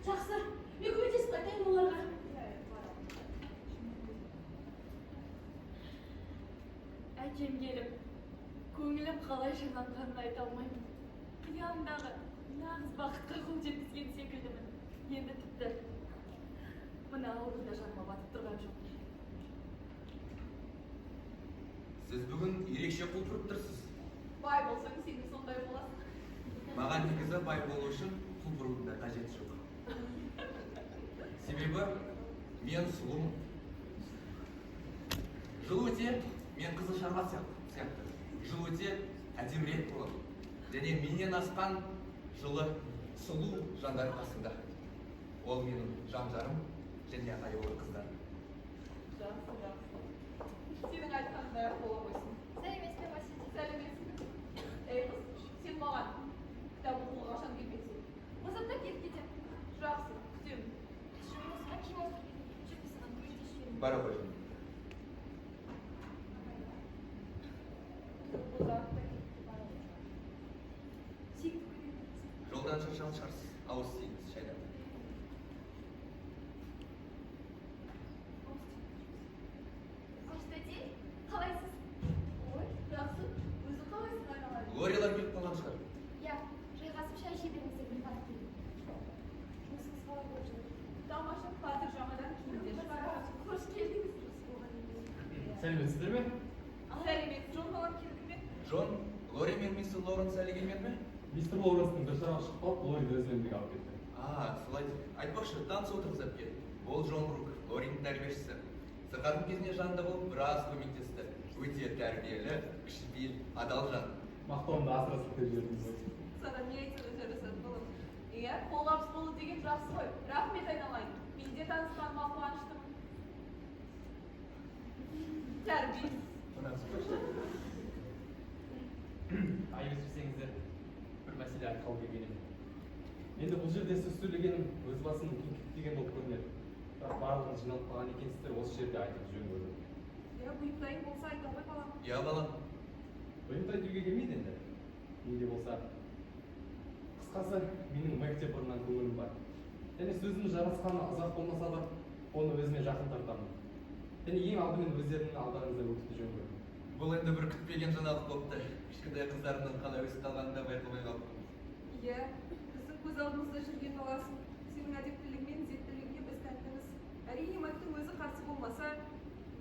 Жақсы. Мен көмектесіп қайтайын оларға. Әкем келіп, көңілім қалай жайланғанын айта алмаймын. Қиялымдағы нағыз бақытқа қол жеткізген секілдімін. Енді тіпті мына ауру да жаныма батып тұрған жоқ. Сіз бүгін ерекше құлпырып тұрсыз. Бай болсаң, сен де сондай боласың. Маған негізі бай болу үшін құлпырудың да қажеті жоқ. Себебі мен сұлумын. Жыл өте мен қызыл шарбат сияқты. Жыл өте әдемірек боламын. Және менен асқан жылы сұлу жандар қасымда. Ол менің жан жарым және аяулы қыздарым. Жақсы, жақсы. Сенің айтқаныңдай ақ бола қойсын. Сәлеметсіз бе, Василий? Сәлеметсің бе? Ей қыз, сен маған кітап оқуға қашан келмексің? Осы апта келіп кетемін. Жақсы, күтемін. Жұмысқа киім ауыстырып кетейін. Жүр, мен саған көмектесіп жіберейін. Бара ғой жаным. Сүйікті көрермін. Жолдан шаршаған шығарсыз. Ауыз тиіңіз шайдан. Қоштадей, қалайсыз? Ой, жақсы. Өзің қалайсың, айналайын? Лорилар келіп қалған шығар. Иә, жайғасып шай іше беріңіздер, мен барып келейін. Жұмысыңыз қалай болып жатыр? Тамаша, қазір жаңадан киімдер шығарамыз. Қош келдіңіз. Сәлеметсіздер ме? Сәлемет, Джон балам келдің бе? Джон, Лори мен мистер Лоуренс әлі келмеді ме? Мистер Лоуренстің бір шаруасы шығып қалып, Лориді өзімен бірге алып кетті. А, солай де. Айтпақшы, таныс отырғызып кел. Ол Джон Брук, Лоридің тәрбиешісі. Сырқатым кезінде жанында болып біраз көмектесті. Өте тәрбиелі, кішіпейіл, адал жан. Мақтауымды асыра сілтеп жібердіңіз ғой. Саған не айтса да жарасады, балам. Иә, қолғабыс болу деген жақсы ғой. Рахмет, айналайын. Мен де танысқаныма қуаныштымын. Тәрбиесіз. Айып етпесеңіздер, бір мәселе айтқалы келген едім. Енді бұл жерде сөз сөйлегенім өз басым үлкен күйттеген болып көрінеді. Бірақ барлығыңыз жиналып қалған екенсіздер, осы жерде айтуды жөн көрдім. Иә, бұйымтайың болса айта ғой, балам. Иә, балам. Бұйымтай деуге келмейді енді. Не де болса. Қысқасы, менің Мэгте бұрыннан көңілім бар. Және сөзіміз жарасқаны ұзақ болмаса да, оны өзіме жақын тартамын. Және ең алдымен өздеріңнің алдарыңызда өтуді жөн көрдім. Бұл енді бір күтпеген жаңалық болыпты. Кішкентай қыздарымның қалай өсіп қалғанын да байқамай қалыппын. Иә, біздің көз алдымызда жүрген баласың. Сенің әдептілігің мен ізеттілігіңе біз тәнтіміз. Әрине, Мэгтің өзі қарсы болмаса,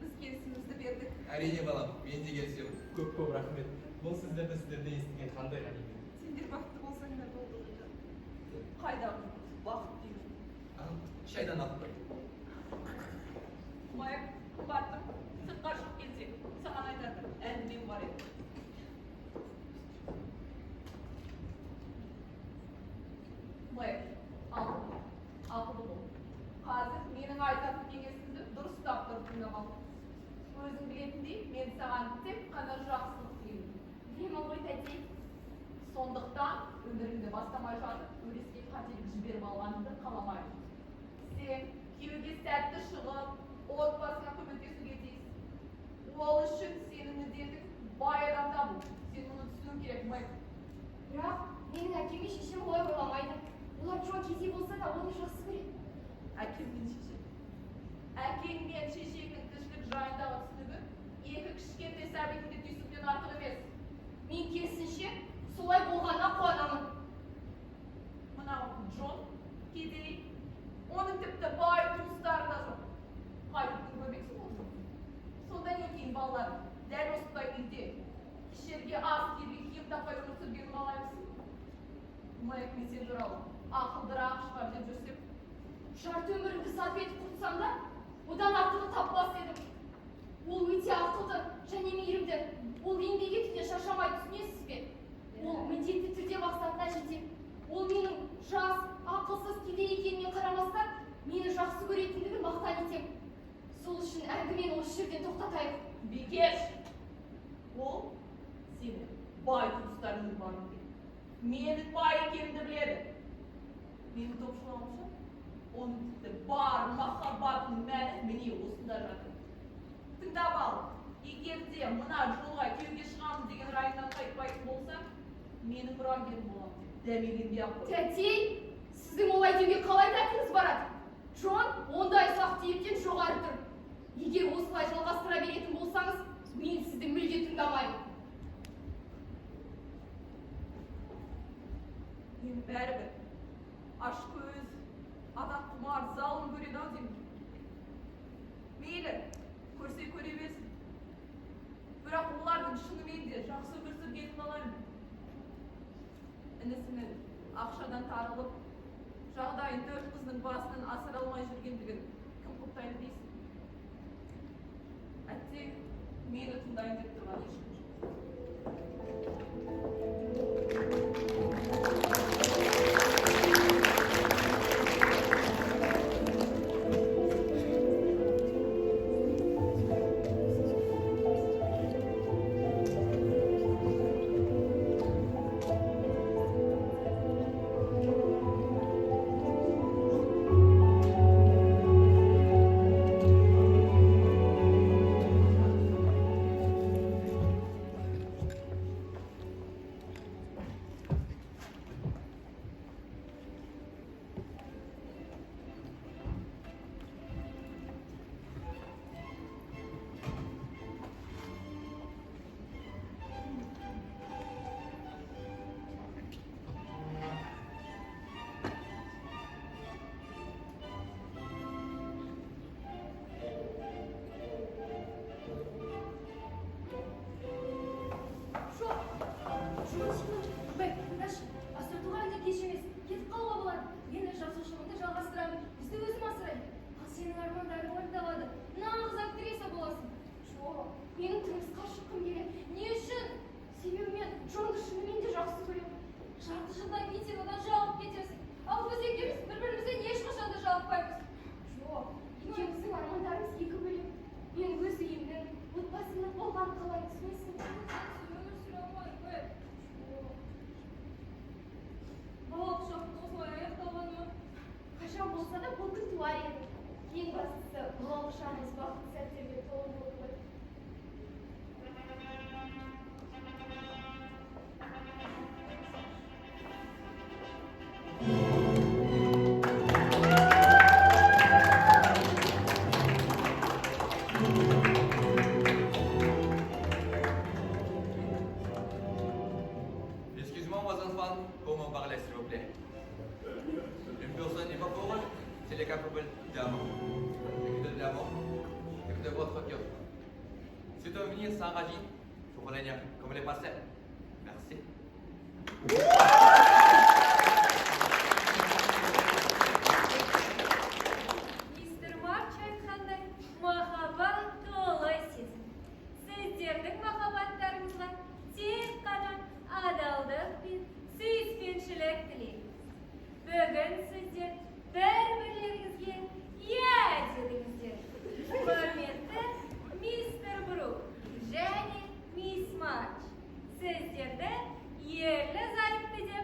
біз келісімімізді бердік. Әрине, балам, мен де келісемін. Көп көп рахмет. Бұл сіздерді сіздерден естіген қандай ғанибет. Сендер бақытты болсаңдар болды. Сондықтан өміріңді бастамай жатып, өреске қателік жіберіп алғаныңды қаламаймын. Сен күйеуге сәтті шығып, отбасыңа көмектесуге тиіссің. Ол үшін сенің міндетің бай адам табу. Сен мұны түсінуің керек, Мэг. Бірақ менің әкем мен шешем олай ойламайды. Олар Джон кедей болса да, оны жақсы көреді. Әкең мен шешең. Әкең мен шешеңнің тіршілік жайындағы түсінігі екі кішкентай сәбидің де түйсігінен артық емес. Мен керісінше солай болғанына қуанамын. Мынау Джон кедей, оның тіпті бай туыстары да жоқ. Қайтып күн көрмексің ол жоқ. Сонда не кейін балалар дәл осындай үйде ішерге ас, киерге киім таппай өмір сүргенін қалаймысың? Мэг, мен сен туралы ақылдырақ шығар деп жүрсем, Жарты өмірімді сарп етіп құртсам да, одан артығын таппас едім. Ол өте ақылды және мейірімді. Ол еңбек етуден шаршамайды, түсінесіз бе? Ол міндетті түрде мақсатына жетеді. Ол менің жас, ақылсыз, кедей екеніме қарамастан, мені жақсы көретіндігін мақтан етемін. Сол үшін әңгімені осы жерден тоқтатайық. Бикеш, ол сені бай туыстарыңның барын біледі. Менің бай екенімді біледі. Менің топшылауымша, оның тіпті бар махаббатының мәні міне осында жатыр. Тыңдап ал, егер де мына жолға күйеуге шығамын деген райыңнан қайтпайтын болсаң, менің мұрагерім боламын деп дәмеленбей-ақ қой. Тәтей, сіздің олай деуге қалай дәтіңіз барады? Джон ондай ұсақ түйектен жоғары тұр. Егер осылай жалғастыра беретін болсаңыз, мен сізді мүлде тыңдамаймын. Мені бәрібір ашкөз, атаққұмар, залым көреді ау деймін. Мейлі, көрсе көре берсін. Бірақ олардың шынымен де жақсы өмір сүргенін қалаймын. Інісінің ақшадан тарылып, жағдайын төрт қызының басынан асыра алмай жүргендігін кім құптайды дейсің? Әттең, мені тыңдайын деп тұрған ешкім жоқ. Жоқ, Джон сенің, Мэг, тыңдашы, асыртуға әлі кеш емес, кетіп қалуға болады. Мен өз жазушылығымды жалғастырамын, бізді өзім асыраймын. Ал сенің армандарың орындалады, нағыз актриса боласың. Жоқ, менің тұрмысқа шыққым келеді. Не үшін? Себебі мен Джонды шынымен де жақсы көремін. Жарты жылдан кейін сен одан жалығып кетесің. Ал біз екеуміз бір-бірімізден ешқашан да жалықпаймыз. Жоқ, екеуміздің армандарымыз екі бөлек. Мен өз үйімнің, отбасымның болғанын қалаймын, түсінесің бе? Өмір сүре алмаймын, Мэг. Балалық шақтың осылай аяқталғаны ма? Қашан болса да бұл күн туар еді. Ең бастысы, балалық шағымыз бақытты сәттерге толы болды ғой. Excusez-moi, mes enfants, comment parler, s'il vous plaît? Une personne n'est pas pauvre s'il est capable d'amour. Et de l'amour, et de votre cœur. C'est un venir sans ragine, pour l'avenir, comme les passés. Merci. Мистер Марч айтқандай, махаббат толы сезім. Сіздердің махаббаттарыңызға тек қана адалдық пен сүйіспеншілік тілейміз. Бүгін сіздер бір-бірлеріңізге иә дедіңіздер. Құрметті мистер Брук және мисс Марч, сіздерді ерлі зайыпты деп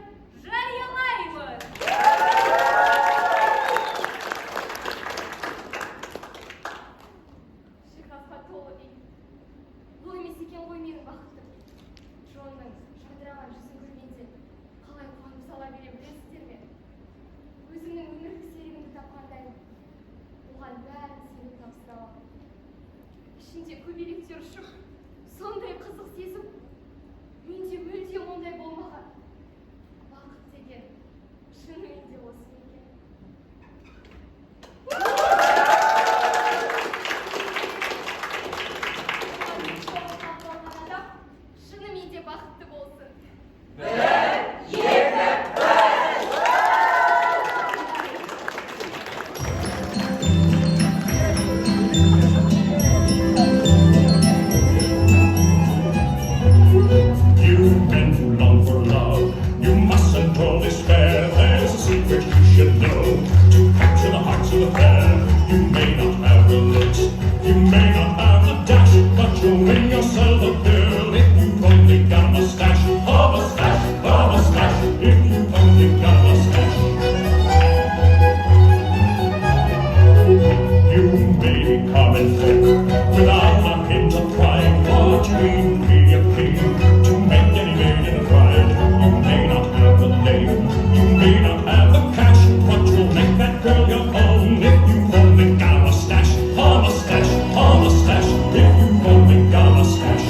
name. You may not have the cash, but you'll make that girl your own if you've only got a mustache, a mustache, a mustache, if you've only got a mustache.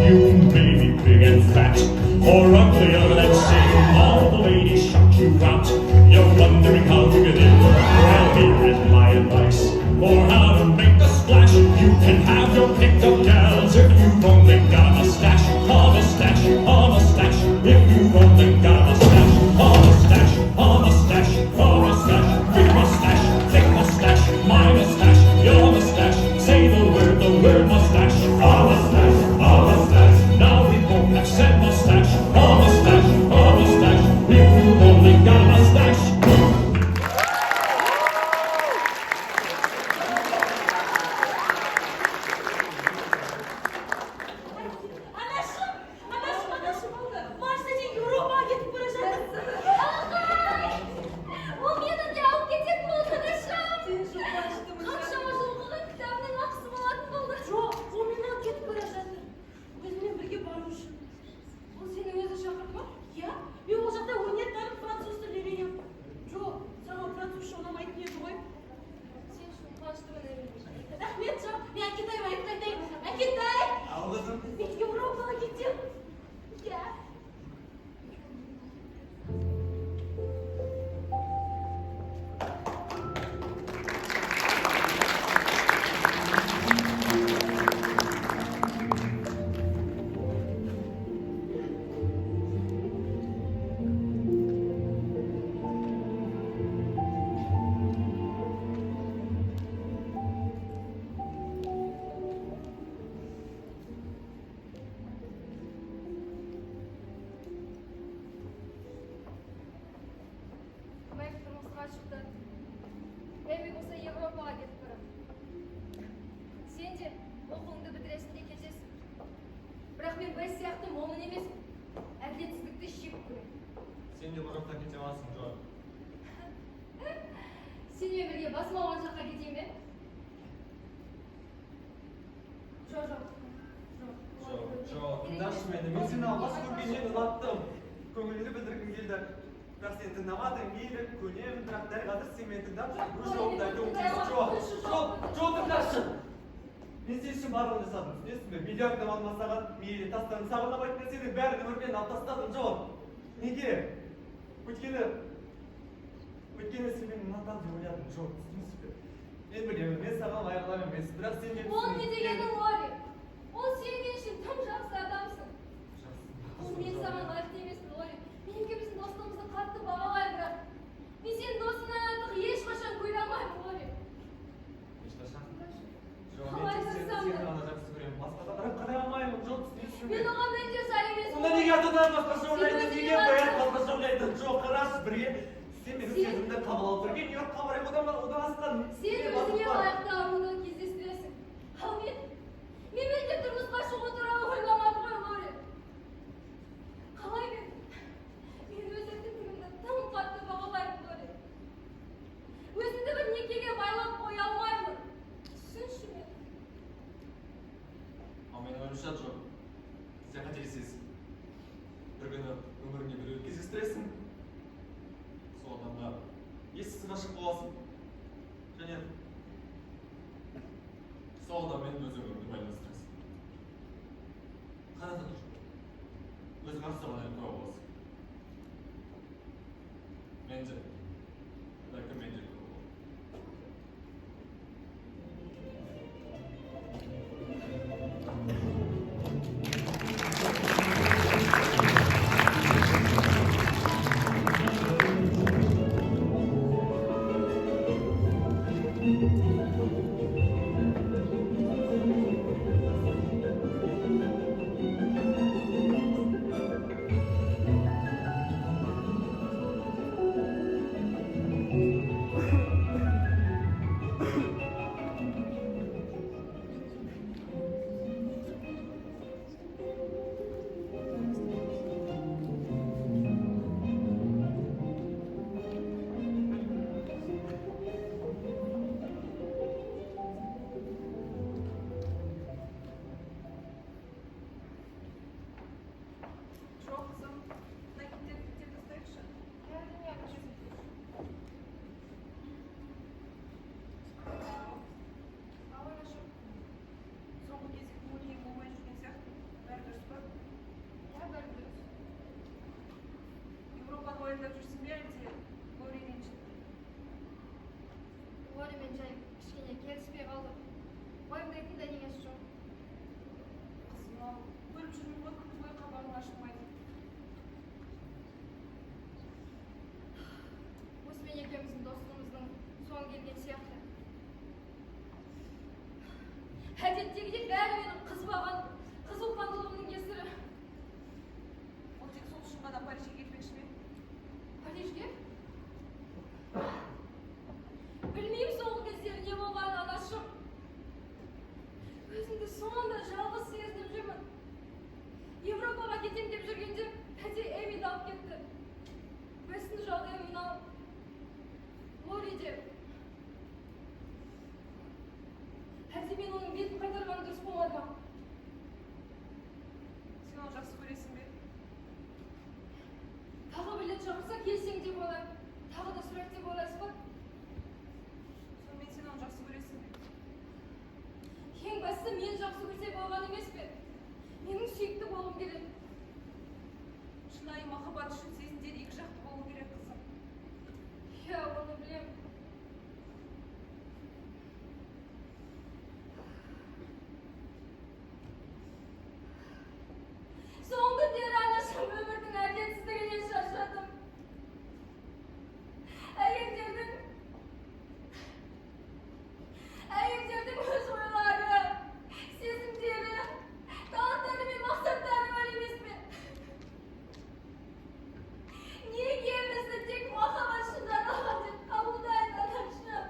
You may be big and fat, or uglier than sin. All the ladies shut you out. You're wondering how to get in. Well, here is my advice for how to make a splash. You can have your pick of gals if you've only got a mustache, a mustache, a mustache. If you've only got a mustache, a mustache, a mustache, a mustache, big mustache, thick mustache, my mustache, your mustache. Say the word mustache, a mustache, a mustache. Now we both have said mustache, a mustache, a mustache. If you've only got a mustache. Анашым, анашым, анашым болды. Марс деген Еуропаға кетіп бара жатыр. Ағай! Ол мені де алып кететін болды, анашым. Сен үшін қуаныштымын. Қаншама жыл оқыған кітабының ақысы болатын болды. Жоқ, ол мені алып кетіп бара жатыр. Өзімен бірге бару үшін. Ол сені өзі шақырды ма? Иә, мен ол жақта өнер танып француз тілін үйренемін. Жоқ, саған французша ұнамайтын еді ғой. Сен үшін қуаныштымын, Эмили. Рахмет, жоқ, мен Әкетайға айтып қайтайын. Әкетай! Ал қызым. Мен Еуропаға кетемін. Иә. Мэг тұрмысқа шықты. Эми болса Европаға кетіп барады. Сен де оқуыңды бітіресің де кетесің. Бірақ мен Бесс сияқты момын емеспін. Әділетсіздікті жек көремін. Сен де бұл жақтан кете аласың, Джо. Сенімен бірге басым ауған жаққа кетейін бе? Жоқ, жоқ. Жоқ. Джо, Джо, тыңдашы мені. Мен сені алғаш көргеннен ұнаттым. Көңіліңді білдіргім келді. Бірақ сен тыңдамадың, мейлі, көнемін, бірақ дәл қазір сен мені тыңдап жүріп, өз жауабымды айтуым тиіс. Джо, Джо, Джо, тыңдашы. Мен сен үшін барлығын жасадым, түсінесің бе? Миллиардтап алмасаған, мейлі, тастадым, саған ұнамайтын нәрсенің бәрін өмірімнен алып тастадым, Джо. Неге? Өйткені сен мені ұнатамын деп ойладың, Джо, түсінесің бе? Мен білемін, мен саған лайық адам емеспін, бірақ сен мені Ол не түсін- дегенің, Лори? Ол сен мен үшін тым жақсы адамсың. Ол мен саған лайықты емеспін, Лори. Мен екеуміздің достығымызды қатты бағалаймын, бірақ мен сенің досыңнан артық ешқашан көре алмаймын, Лори. Ешқашан. Джо, Қалай мен тек сені тырыссам да. сені ғана жақсы көремін. Басқа адамдарға қарай алмаймын, Джо, түсінесің бе? Мен оған мүлде сай емеспін. Онда неге ата-аналар басқаша Сен ойлайды? өзіңе Неге лайықты. бәрі басқаша ойлайды? Джо, қарашы, бірге сен менің Сен- сезімімді қабыл алып, бірге Нью-Йоркқа барайық, одан асқан Сен не өзіңе бақыт бар? лайықты аруды кездестіресің. Ал мен мүлде тұрмысқа шығу туралы ойламадым ғой, Лори. Қалай мен өз еркіндігімді тым қатты бағалаймын, Лори. Өзімді бір некеге байлап қоя алмаймын. Түсінші мені. Ал менің ойымша, Джо, сен қателесесің. Бір күні өміріңде біреуді кездестіресің, сол адамға ессіз ғашық боласың және сол адаммен өз өміріңді байланыстырасың. Қара тұр, өзің арзаған әйел куә боласың. Мен де, бәлкім мен де куә боламын. Лори, Уайымдап жүрсің бе, әлде Лори ренжітті? Лоримен жай кішкене келіспей қалдық. Уайымдайтын да неңесі жоқ. Қызым-ау, көріп жүрмін ғой, күні бойы қабағың ашылмайды. Осымен екеуміздің достығымыздың соңы келген сияқты. Әдеттегідей бәрі менің қызбаған, қызуқандылығымның кесірі. Ол тек сол үшін ғана Парижге кетпекші ме? Парижге? Білмеймін соңғы кездері не болғанын, анашым. Өзімді сонда жалғыз сезініп жүрмін. Европаға кетем деп жүргенде тәте Эмиді алып кетті. Бестің жағдайы мынау. Лори де. Әлде мен оның бетін қайтарғаным дұрыс болмады ма? Сен оны жақсы көресің бе? Тағы бір рет шақырса келсең деп ойлаймын. Тағы да сұрайды деп ойлайсыз ба? Сонымен сен оны жақсы көресің бе? Ең бастысы мен жақсы көрсе болған емес пе? Менің сүйікті болғым келеді. Шынайы махаббат үшін сезімдер екі жақты болу керек, қызым. Иә, оны білемін. Соңғы күндері анашым өмірдің әділетсіздігінен шаршадым. Әйелдердің өз ойлары, сезімдері, таланттары мен мақсаттары бар емес пе? Неге бізді тек махаббат үшін жаралған деп қабылдайды, анашым?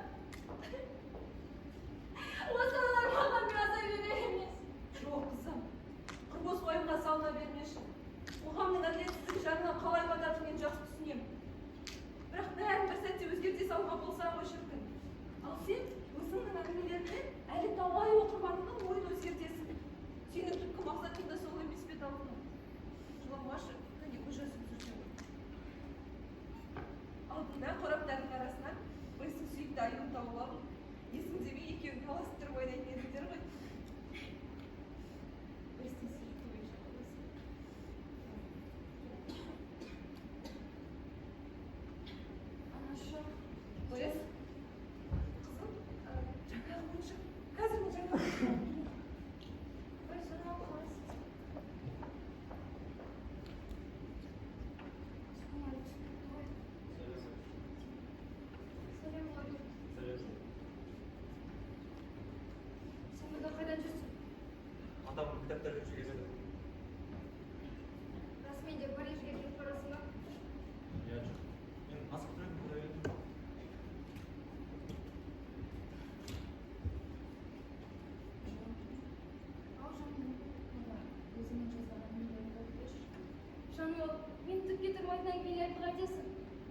Осы ойлар маған маза берер емес. Жоқ, қызым. Құр бос уайымға салына бермеші. Қоғамның әділетсіздігі жаныңа қалай бататынын мен жақсы түсінемін. Бірақ бәрін бір сәтте өзгерте салуға болса ғой, шіркін. Ал сен өзіңнің әңгімелеріңмен әлі талай оқырманыңның ойын өзгертесің. Сенің түпкі мақсатың да сол емес пе, Талғыным? Жыламашы, кәне көз жасыңды сүрте ғой. Алдында қораптардың арасынан Бестің сүйікті аюын тауып алдым. Есіңде ме, екеуің таласып тұрып ойнайтын едіңдер ғой. Бестің сүйікті ойыншығы осы. Анашым, Бес, қызым, жаңағы ойыншық. Қазір мен жаңағы ойыншық алып келемін. Бір жаным қалайсыз? Көңілім түсіп кетті ғой. Сәлем, Лори. Сен мұнда қайдан жүрсің? Атам кітаптар беруші келеді. Расымен де Парижге кетіп барасың ба? Иә, жоқ. Мен асығып тұр едім, құдай берді. Ау, жаным. Мына өзіңнің жазған әңгімелеріңді оқып берші. Жаным, мен түкке тұрмайтын әңгімелерді қайтесің?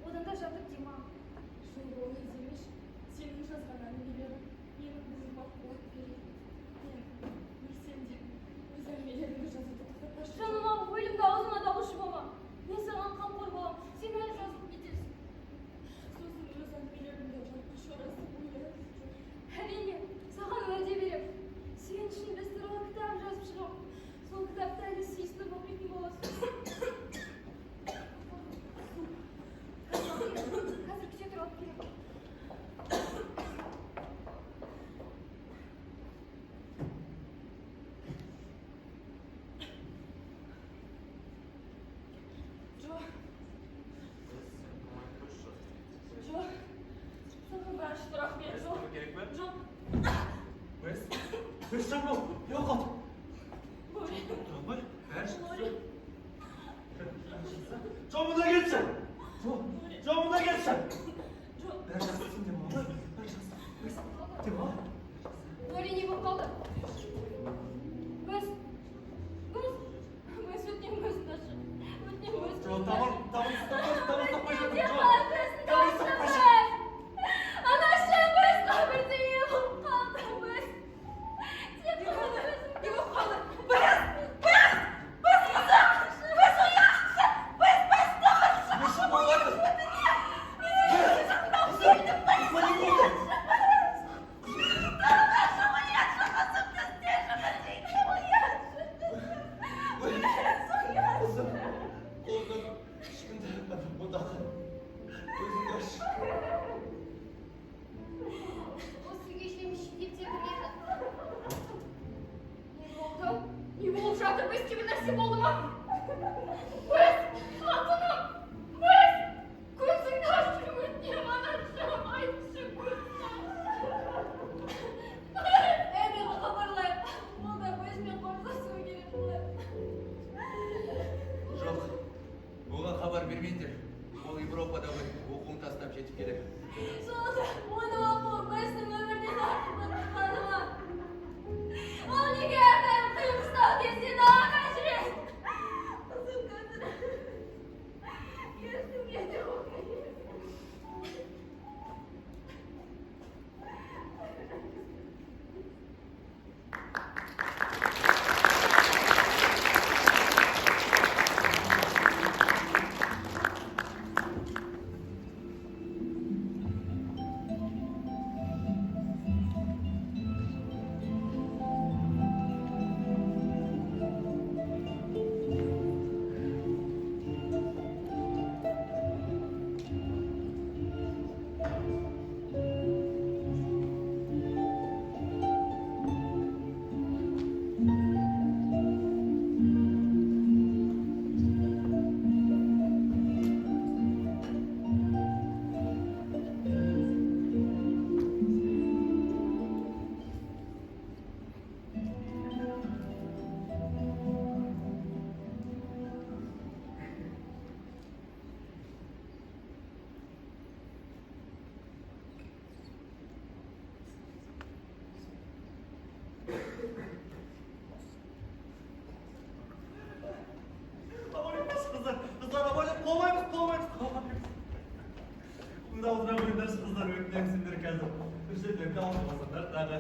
Одан да жатып демал. Жоқ, олай демеші. Сенің жазған әңгімелерің менің рухыма қуат береді. Мен өлсем де өз әңгімелеріңді жазуды тоқтатпашы. Жаным ау, өлімді аузыңа да алушы болма. Мен саған қамқор боламын. Сен әлі жазылып кетесің. Сосын өз әңгімелеріңді жартыш орасың ғой. Әрине, саған уәде беремін. Сен үшін біз туралы кітап жазып шығамын. Сол кітапты әлі сүйсініп оқитын боласың. Қазір күте тұр, алып келемін. Джо, Джо, саған бәрі үшін рахмет, Джо. Керек пе? Джо, Бес. Бес жаным, не болып қалды? Лори, Тұра алмай, бәрі жақсы. Лори, Джо, мұнда келші. Джо, Джо, мұнда келші. Джо, Бәрі жақсы, сен демал, бәрі жақсы. Бес, демал. Лори не болып қалды? Көз, көз, көз, өтінемін көзіңді ашшы. Өтінемін көзіңді Джо, тамыр, тамыр ұстап, тамыр ұстап қойшы, Өтінемін, Джо. көзіңді Тамыр ұстап ашшы. қойшы. Анашым, көзге бірдеңе болып қалды, көз. Тек қана Не болып қалды? Бес! Бес! Бес, қызым! Бес, ояншы! Бес, бес, Не болып жатыр? Уэс, қатыным, Уэс, көзіңді ашып өтінемін, анашым, айтшы, көзіңді ашшы. Эмиға хабарлайық. Ол да Уэспен қоштасуы керек болар. Жоқ, оған хабар бермеңдер. Ол Европада ғой, оқуын тастап жетіп келер. Сонда оның оқуы Уэстің өмірінен артық тұрғаны ма? Ол неге әрдайым қиын қыстау кезде далада жүреді? Қызым қазір ешкімге де оқиды. Абайлаңдаршы, қыздар, қыздар, абайлап, құламаймыз, құламаймыз, құламаймыз. Мұнда отыра қойыңдаршы, қыздар, өтінемін сендер қазір. Үш жерден алып қалсаңдар тағы.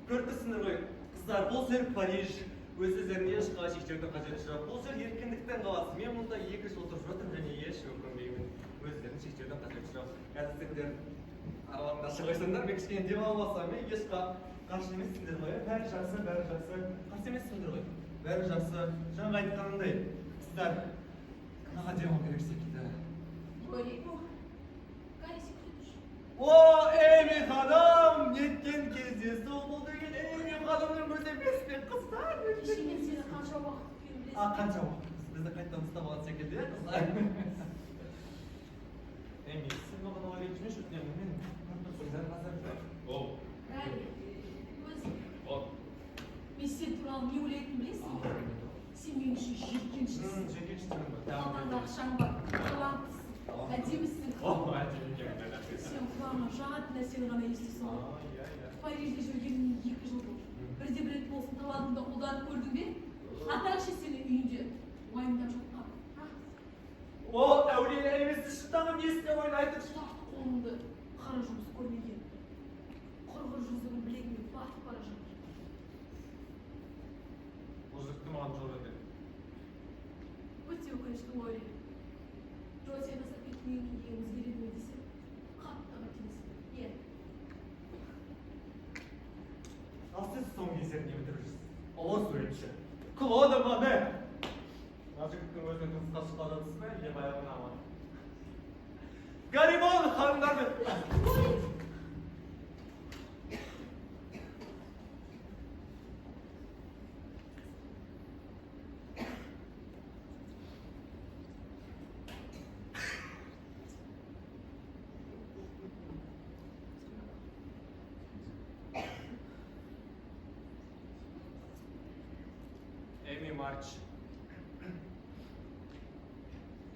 Көріп тұрсыңдар ғой, қыздар, бұл жер Париж. Өз өздеріне ешқалай шектеудің қажеті жоқ. Бұл жер еркіндіктің қаласы. Мен мұнда 2 жыл тұрып жатырмын және еш өкінбеймін. Өздерін шектеудің қажеті жоқ. Қазір сендер араларыңда шыға қойсаңдар, мен кішкене демалып алсам, мен ешқа қарсы емессіңдер ғой, ә? Бәрі жақсы, бәрі жақсы. Қарсы емессіңдер ғой. Бәрі жақсы. Жаңа айтқанымдай, қыздар, маған демалу керек секілді. Лори, Гарри секілді. О, Эми ханым, неткен кездесу бұл деген Эми ханымның өзі емес пе, қыздар? Кеше мен сені қанша уақыт күткенін білесің. А, қанша уақыт? Бізді қайтадан ұстап алған секілді, иә, қыздар? Эми, сен маған олай ренжімеші, өтінемін, мен көріп тұрсың, назар. О, Гарри, өзің. о. Мен сен туралы не ойлайтынымды білесің бе? Сен мен үшін жиіркеніштісің. Жиіркеніштімін ба? Қалтаңда ақшаң бар, таланттысың, әдемісің. О, әдемі екенмін, рахмет. Сен құлағыңа жағатын нәрсені ғана естисің ғой. А, иә, иә. Парижде жүргеніңе 2 жыл болды. Бірде бір рет болсын талантыңды қолданып көрдің бе? Атаңшы сені үйінде уайымдап жатқан. А? О, әулие емес, шынтағым есіне ойын айтып. Тарт қолыңды, қара жұмыс көрмеген. Құрғыр жүзігің білегіңе батып бара жатыр. Бұл жігітті маған жол берді. Өте өкінішті, Лори. Джо сені тастап кеткеннен кейін өзгереді ме десем, қатты қателестің. Иә. Ал сіз соңғы кездері не бітіріп жүрсіз? Ұлы суретші. Клода Моне. Мына жігіттің өзіне тұрмысқа шыққан жатсыз ба, әлде баяғына ма? Гарибон ханымдар мен... Эми Марч.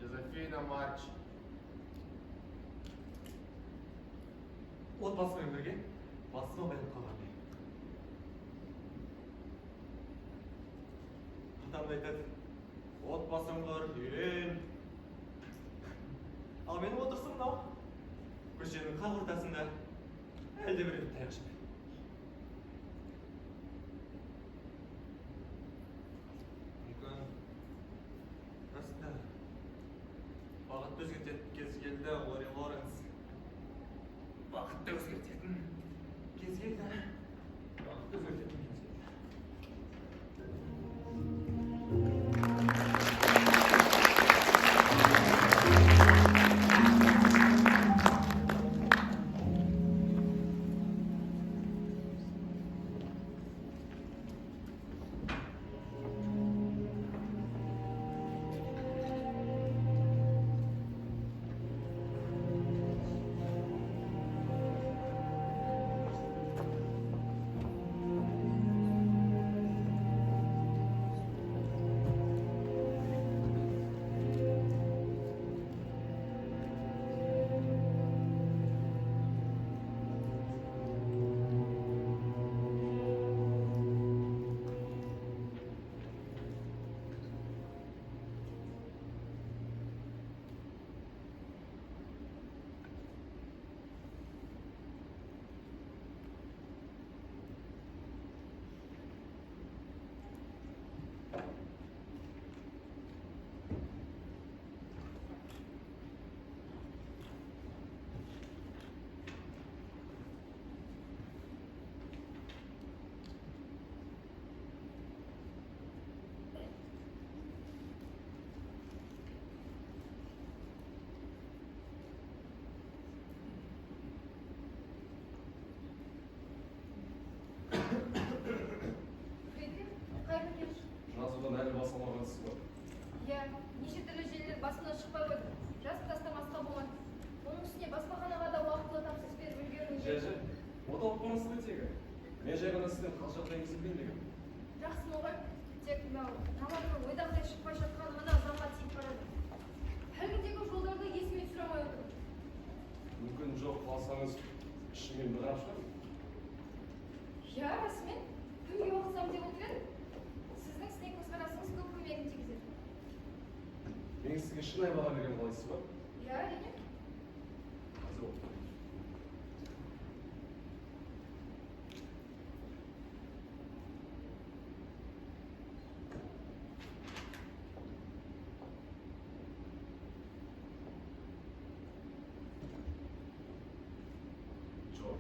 Жозефина Марч. Отбасымен бірге басыма байлап қалған. Атам да айтады, отбасың құр, үйлен. Ал менің отырысым мынау. Көшенің қақ ортасында әлде біреу таяқ жеп. Мүмкін расында бағытты өзгертетін кез келді, Лори Лоренс. Бағытты өзгертетін кез келді. Бағытты өзгертетін кез келді. Иә, неше түрлі желілер басымнан шықпай қойды. Жазып тастамасқа болмады. Оның үстіне баспаханаға да уақытылы тапсырыс беріп үлгеруім керек. Жә, оталып барасыз ғой тегі. Мен жай ғана сіздің қал жағдайыңызды білейін дегем. Жақсымын ғой. Тек мынау романның ойдағыдай шықпай жатқаны мына замға тиіп барады. Әлгіндегі жолдарды есіме түсіре алмай отырмын. Мүмкін жоқ қалсаңыз, ішімнен бір қарап шығармын. Иә, расымен. Кімге оқысам деп отыр едім. Сіздің сыни көзқарасыңыз көп көмегін тигізер. Мен сізге шынайы баға берген қалайсыз ба? Иә, әрине. Қазір оқып. Жоқ.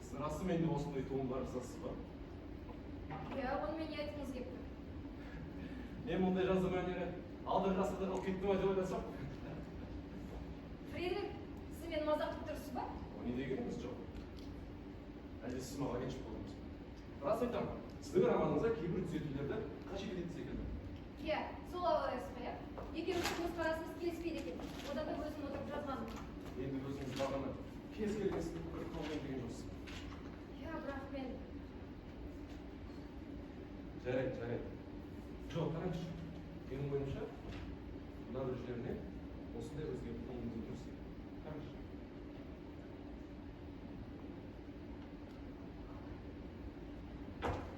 Сіз расымен де осындай туындылар жазасыз ба? Иә, онымен не айтқыңыз келіп тұр? Мен мұндай жазу мәнері алдыңғы ғасырда қалып кетті ма деп ойласам. Фридрих, сіз мені мазақ қылып тұрсыз ба? О не дегеніңіз жоқ? Әлде сіз маған ренжіп қалдыңыз ба? Рас айтамын, сіздің романыңызда кейбір түзетулерді қажет ететін секілді. Иә, солай ойлайсыз ғой, иә? Екеуміздің көзқарасымыз келіспейді екен. Одан да өзім отырып жазғаным. Енді өзіңіз бағана кез келген сынды пікір қабылдаймын деген жоқсыз. Иә, бірақ мен Жарайды, жарайды. Жоқ, қараңызшы. Менің ойымша, мына бір жеріне осындай өзгерту енгізу дұрыс екен. Қараңызшы.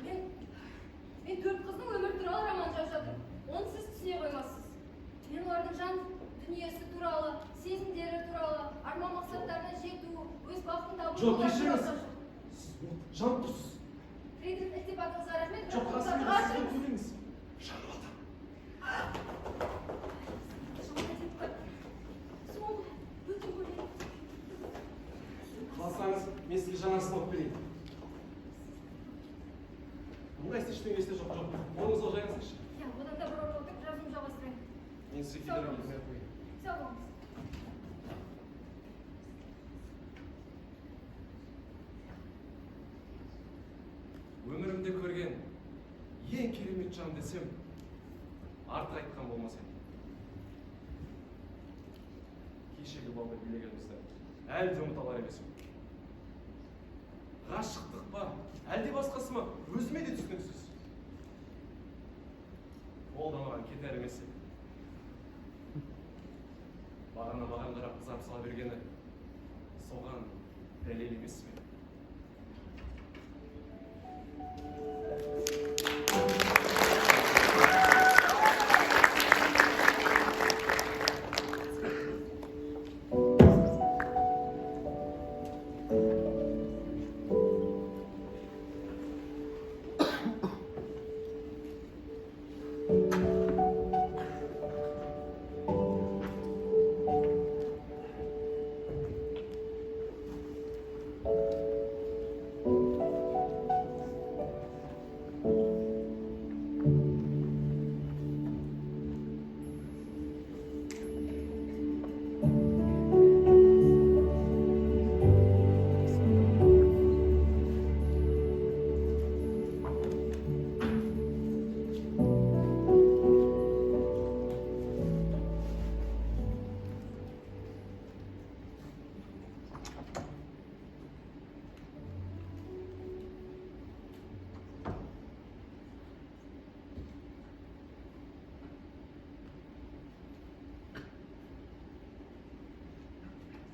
Мен төрт қыздың өмірі туралы роман жазып жатырмын. Оны сіз түсіне қоймассыз. Мен олардың жан дүниесі туралы, сезімдері туралы, арман мақсаттарына жету, өз бақытын табу Жоқ, жолдары туралы кешіріңіз. жазып жатырмын. Сіз жанып тұрсыз. Фридрих, ілтипатыңызға рахмет, Жоқ, бірақ расымен тоқтатуға сіз жүріңіз. төлеңіз. Жанып жатыр. Соңғы өте көрейін. Қаласаңыз, мен сізге жаңасын алып берейін. Мұндай ештеңе есте жоқ, жоқ. Қолыңызға жайғасыңызшы. Иә, одан да бір орын отырып жазуымды жалғастырайын. Мен сізге кедергі келтірмей ақ қояйын. Сау болыңыз. Өмірімде көрген ең керемет жан десем, артық айтқан болмас едім. Кешегі балда билегенімізді әлі де ұмыта алар емеспін. Ғашықтық па, әлде басқасы ма, өзіме де түсініксіз. Ол да маған кетер емес еді. Бағана маған қарап қызарып сала бергені соған дәлел емес пе?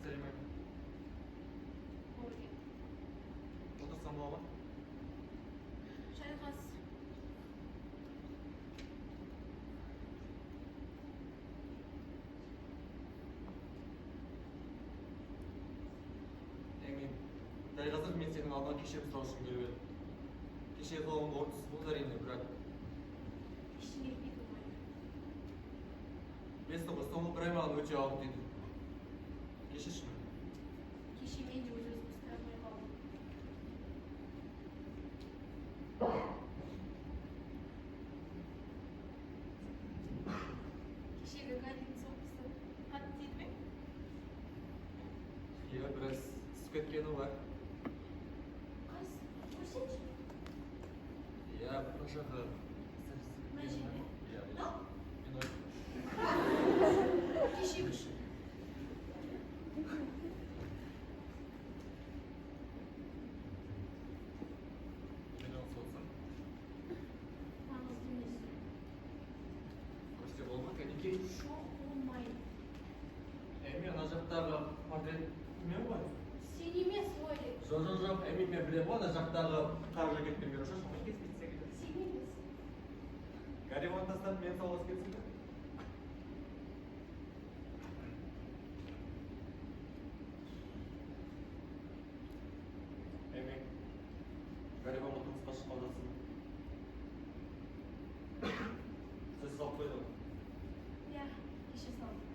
Сәлем Айман. Морген, Отырсам бола ма? жайғас. Эми, дәл қазір мен сенің алдыңа кешірім сұрау үшін келіп едім. Кешегі қылығым орынсыз болды әрине, бірақ Ештеңе етпейді болмайды. білесің ғой, соңғы бір ай маған өте ауыр тиді. Кешірші мені. Кеше мен де өз өзімді ұстай алмай қалдым. Кешегі Галидің соққысы қатты тиді ме? Иә, біраз түсіп кеткені бар. Қайсы? Көрсетші. Иә, мына жағы. Мына жер ме? Иә, Мынау? иә. Неге? Жоқ, болмайды. Эми, ана жақтағы портрет мен ғой. Сен емес, Лори. Жоқ, жоқ, жоқ, Эми, мен білемін ғой, ана жақтағы қара жакетпен беруші, соған кетпесе керек. Сен емес. Гарри оны тастап мен сауласып кетсін бе? Эми, Гарри Вонға тұрмысқа шыққан жатсың. Сөз салып қойды ғой. Иә, кеше салдым.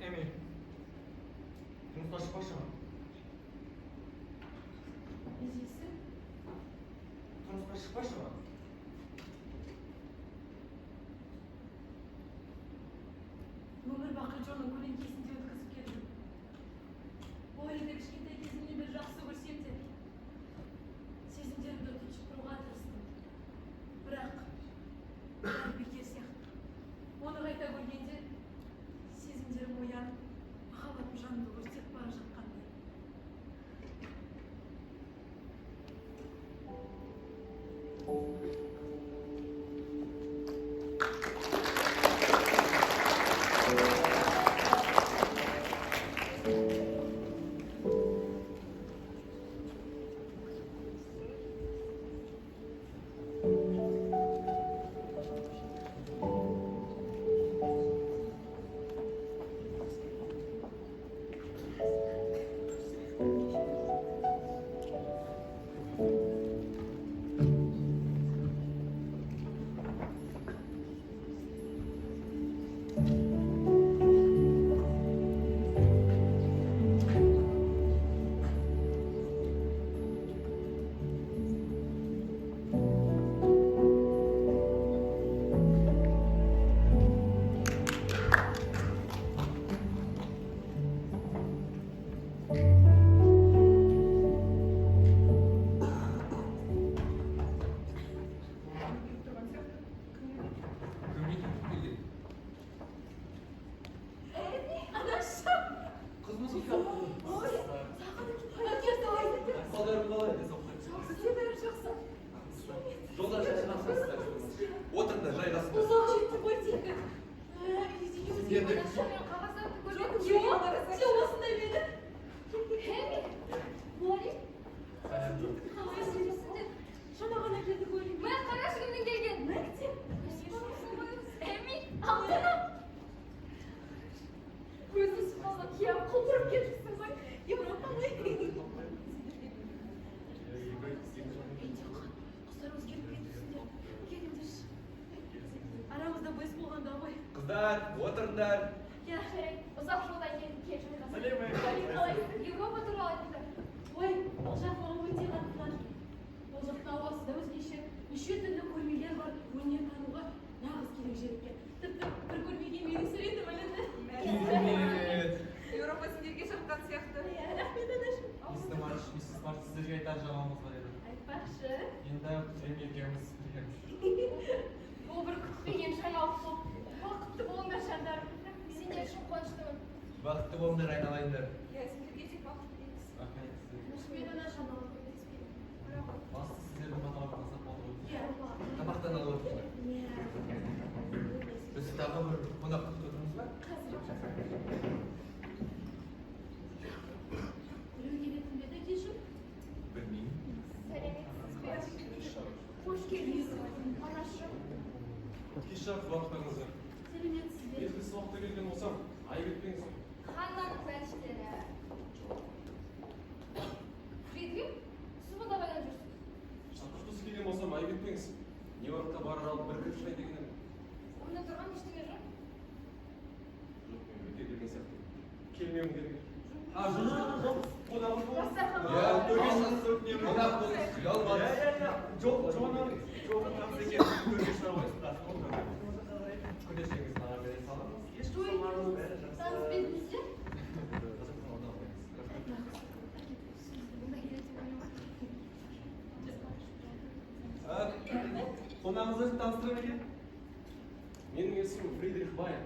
Эми, тұрмысқа шықпақшы ма? Не дейсің? Тұрмысқа шықпақшы ма? Өмір бақи Джонның көлеңкесінде өткізіп келдім. Уорриді кішкентай кезімнен бері жақсы көрсем де, сезімдерімді тұншықтыруға тырыстым. Бірақ бәрі бекер сияқты. Оны қайта көргенде сезімдерім оянып, махаббатым жанымды өртеп бара жатқандай. Келіп тұрған сияқты. Кім? Кім екен келген? Эми, анашым! Қызымыз Ой, сағынып кеттім. Қалдарың қалай? Жақсы, де бәрі жақсы. Жолда шашыласыздар. Отырыңдар, жайғасыңдар. Ұзақ жетті ғой тегі. Сендерді Анашым, мен қағаздарды Жоқ, көрдім. жоқ, сен осындай мені. Эми, Лори, Қалайсың? Жаңа ғана келдік Уорри. Мә, қарашы кімнің келгенін. Мектеп. Эми, алтыным. Көзі шықпаған, иә, құлпырып кетіпсің ғой. Европа ғой. Қыздар өзгеріп кетіпсіңдер. Келіңдерші. Арамызда бес болғанда ғой. Қыздар, отырыңдар. Иә. Жарайды, ұзақ жолдан келдік, кел жайғас. Сәлем, Эми. Қалайсың? Европа туралы айтыңдар. Ой, ол жақ маған өте қатты ұнады. Ол жақтың ауасы да өзгеше. Неше түрлі көрмелер бар, өнер тануға нағыз керек жер екен. Тіпті бір көрмеге менің суретім ілінді. Керемет. Еуропа сендерге жаққан сияқты. Иә, рахмет, анашым. Мистер Марч, миссис Марч, сіздерге айтар жаңалығымыз бар еді. Айтпақшы. Енді Эми екеуміз біргеміз. Бұл бір күтпеген жаңалық болды. Бақытты болыңдар, жандарым. Сендер үшін қуаныштымын. Бақытты болыңдар, айналайындар. Иә, сендерге тек бақыт тілейміз. Рахмет сіздерге. Рахмет, анашым, маған көмектеспедің. Бастысы сіздердің баталарыңызда болды ғой. Иә. Тамақтан алып отырыңдар. Иә. Біз тағы бір қонақ күтіп отырмыз ба? Қазір. Біреу келетін бе еді, әкешім? Білмеймін. Сәлеметсіз бе? Қош келдіңіз, анашым. Кеш жарық уақыттарыңызға. Сәлеметсіз бе? Мезгілсіз уақытта келген болсам, айып етпеңіз. Ханнаның бәліштері. Фридрих, сіз мұнда қайдан жүрсіз? Шақыртусыз келген болсам, айып етпеңіз. Нью-Йоркқа барар алып бір кіріп шығайын деген едім. Онда тұрған ештеңе жоқ. Жоқ, мен бекер келген сияқтымын. Келмеуім керек. А, жоқ, жоқ, жоқ. Қонағымыз болыңыз. Дастархан Иә, Төрге шығыңыз, өтінемін. Қонақ болыңыз, ұялмаңыз. Иә, иә, иә. Жоқ, Джоның, Джоның таныс екен. Төрге шыға қойсын. Көндешеңіз маған бере салыңыз. Еш қысылмаңыз, бәрі жақсы. Таныс па едіңіздер? Қазақтан одан қойыңыз. Рахмет. Мұнда келеді деп ойламадым. Қонағыңызды өзін таныстыра ма екен? Менің есімім Фридрих Байер.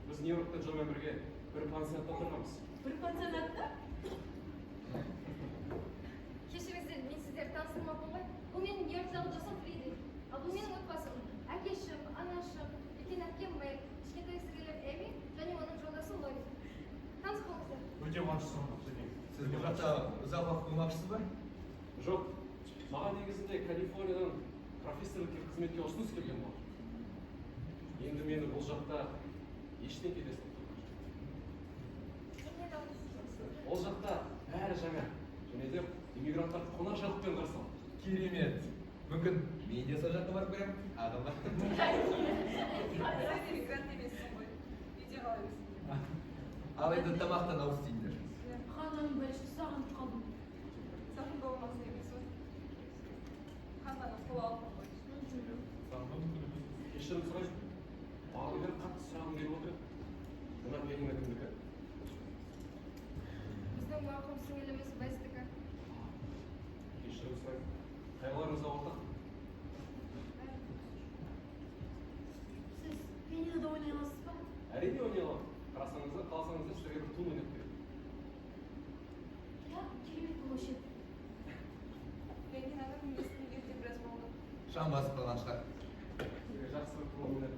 Біз Нью-Йоркта Джомен бірге бір пансионатта тұрғанбыз. Бір пансионатта? Сіздерді таныстырмаппын ғой. Бұл менің Нью-Йорктағы досым Фридрих. Ал бұл менің отбасым. Әкешім, анашым, үлкен әпкем Мэг, кішкентай сіңілім Эми және оның жолдасы Лори. Таныс болыңыздар. Өте қуаныштымын, Фридрих. Сіз бұл жақта ұзақ уақыт болмақшысыз ба? Жоқ, маған негізінде Калифорниядан профессорлыққа қызметке ұсыныс келген болатын. Енді мені бұл жақта ештеңе де ұстап тұрған жоқ. Ол жақта бәрі жаңа және де иммигранттарды қонақжайлықпен қарсы алады. Керемет. Мүмкін мен де сол жаққа барып көремін. Ағама. Сен иммигрант емессің ғой. Үйде қала берсін. Ал енді тамақтан ауыз тиіңдер. Ханнаның бәлішін сағынып қалдым. Сағынба болмасын емес ғой. Ханнаның қолы алтын ғой. Кешірім сұраймын. Бағанадан бері қатты сұрағым келіп отыр еді. Мына пианино кімдікі? Біздің марқұм сіңіліміз Бестікі. Кешірім сұраймын. Қайғыларыңыз да ортақ. Сіз пианинода ойнай аласыз ба? Әрине ойнай аламын. Қарасаңыздар, қаласаңыздар сіздерге бір туын ойнап беремін. Иә, керемет болушы еді. Пианиноның естімегелі де біраз болды. Шам басып қалған шығар. Сіздерге жақсы бір туын ойнап беремін.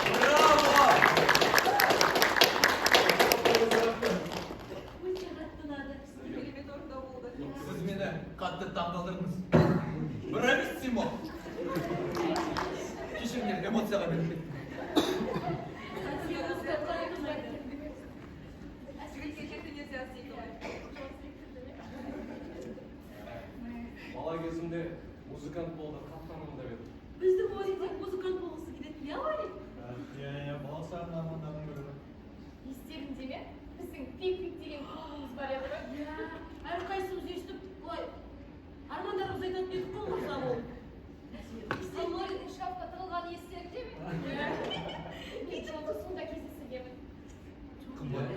Браво! Өте қатты ұнады. Керемет орындау болды. Сіз мені қатты таңғалдырдыңыз. Брависсимо! Кешіріңдер, эмоцияға беріліп кеттім. Сізге музыка қалай ұнайды? Жігітке жеті нельзя істейді ғой. Бала кезімде музыкант болуды қатты армандап едім. Біздің Ори де музыкант болғысы келетін, иә, Ори? Иә, иә, бала шағымның армандарының бірі. Естеріңде ме? Біздің пикник деген клубымыз бар еді ғой. Иә, әрқайсымыз өйстіп былай армандарымызды айтатын едік қой мырза болып. Ал Лоридің шкафқа тығылғаны естеріңде ме? Мен жолы сонда кездесіргенмін. Қымбат.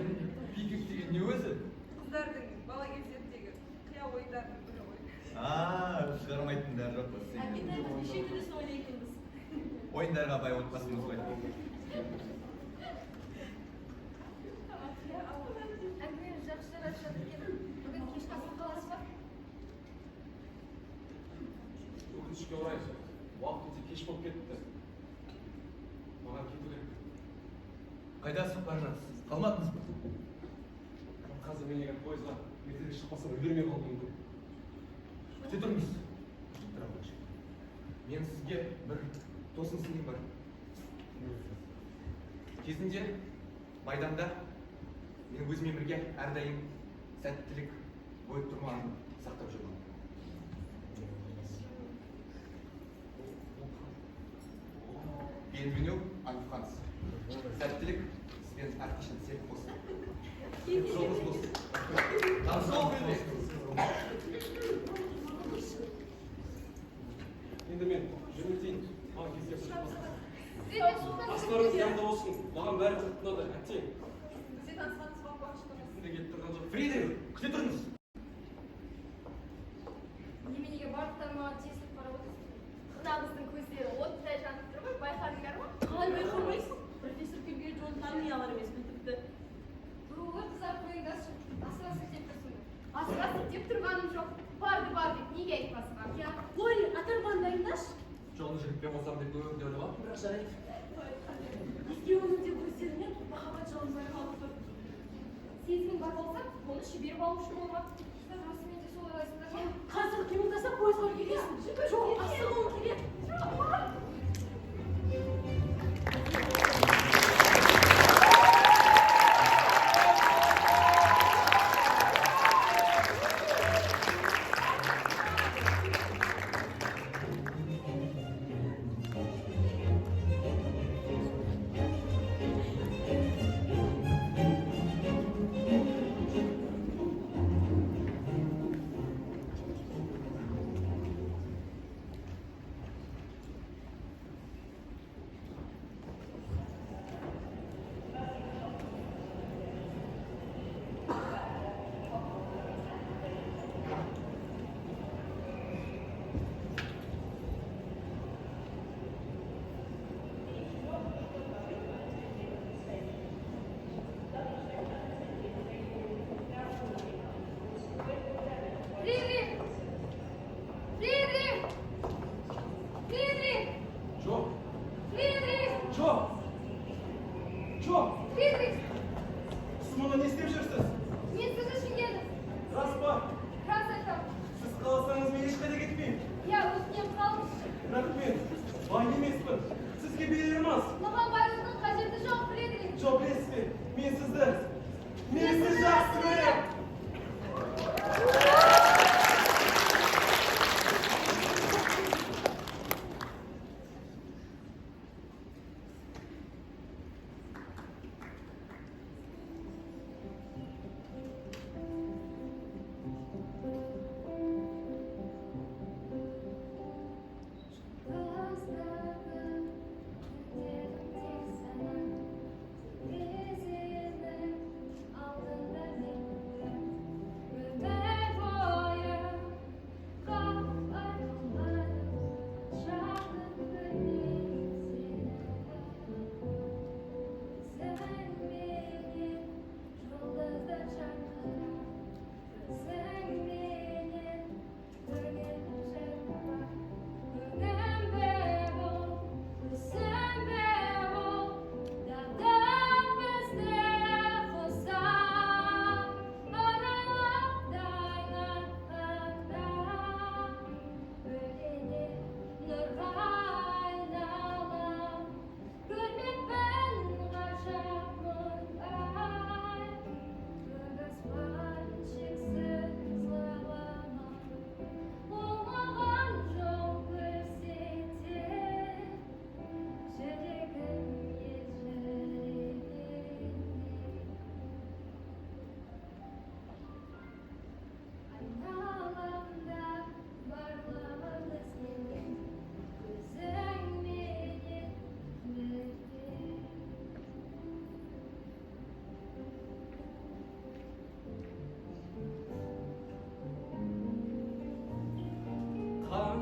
Пикник деген не өзі? Қыздардың бала кездеріндегі қия ойындарының бірі ғой. А, шығармайтындар жоқ қой сендер. Әкетай, біз неше түрлісін ойлайтынбыз. Ойындарға бай отбасымыз ғой. Әңгімеміз жақсы жарасып жатыр екен. Бүгін кешкі асқа қаласыз ба? Өкінішке орай, уақыт өте кеш болып кетті. Маған кету керек. Қайда асығып бара жатсыз? Қалмадыңыз ба? Қазір мен егер пойызға ертерек шықпасам үлгермей қалуым мүмкін. Күте тұрыңыз. Дорогой. Мен сізге бір тосын сыйым бар. Кезінде майданда мен өзіммен бірге әрдайым сәттілік бойтұмарын сақтап жүрмін. Bienvenue en France. Сәттілік сізбен әрқашан серік болсын. Жолыңыз болсын. Таныс бол, Фридрих. Енді мен жөнелтейін. Маған кездесіп. Фридрих, сұлтан Астарыңыз дәмді болсын. Маған бәрі қатты ұнады. Әттең. Біз де танысқанымызға қуаныштымыз. Кеткім де келіп тұрған жоқ. Фридрих, күте тұрыңыз. Неменеге барлықтары маған тесіліп қарап отырсыздар? Мына қыздың көздері оттай жанып тұр ғой, байқадыңдар ма? Қалай байқамайсың? Профессор келгелі Джон тани алар емеспін тіпті. Ой, қыздар, қойыңдаршы. Асыра сілтеп тұрсыңдар. Асыра сілтеп тұрғаным жоқ. Барды бар деп неге айтпасқа? Иә, Ори, ат арбаны дайындашы. Джонды жігітпен қосамын деп өмірде ойламаппын, бірақ жарайды. Екеуінің де көздерінен махаббат жалыны байқалып тұр. Сезімің бар болса, оны жіберіп алушы болма. Қыздар, расымен де солай ойлайсыңдар ма? Қазір қимылдаса пойызға үлгересің. Жоқ, асығуың керек. Thank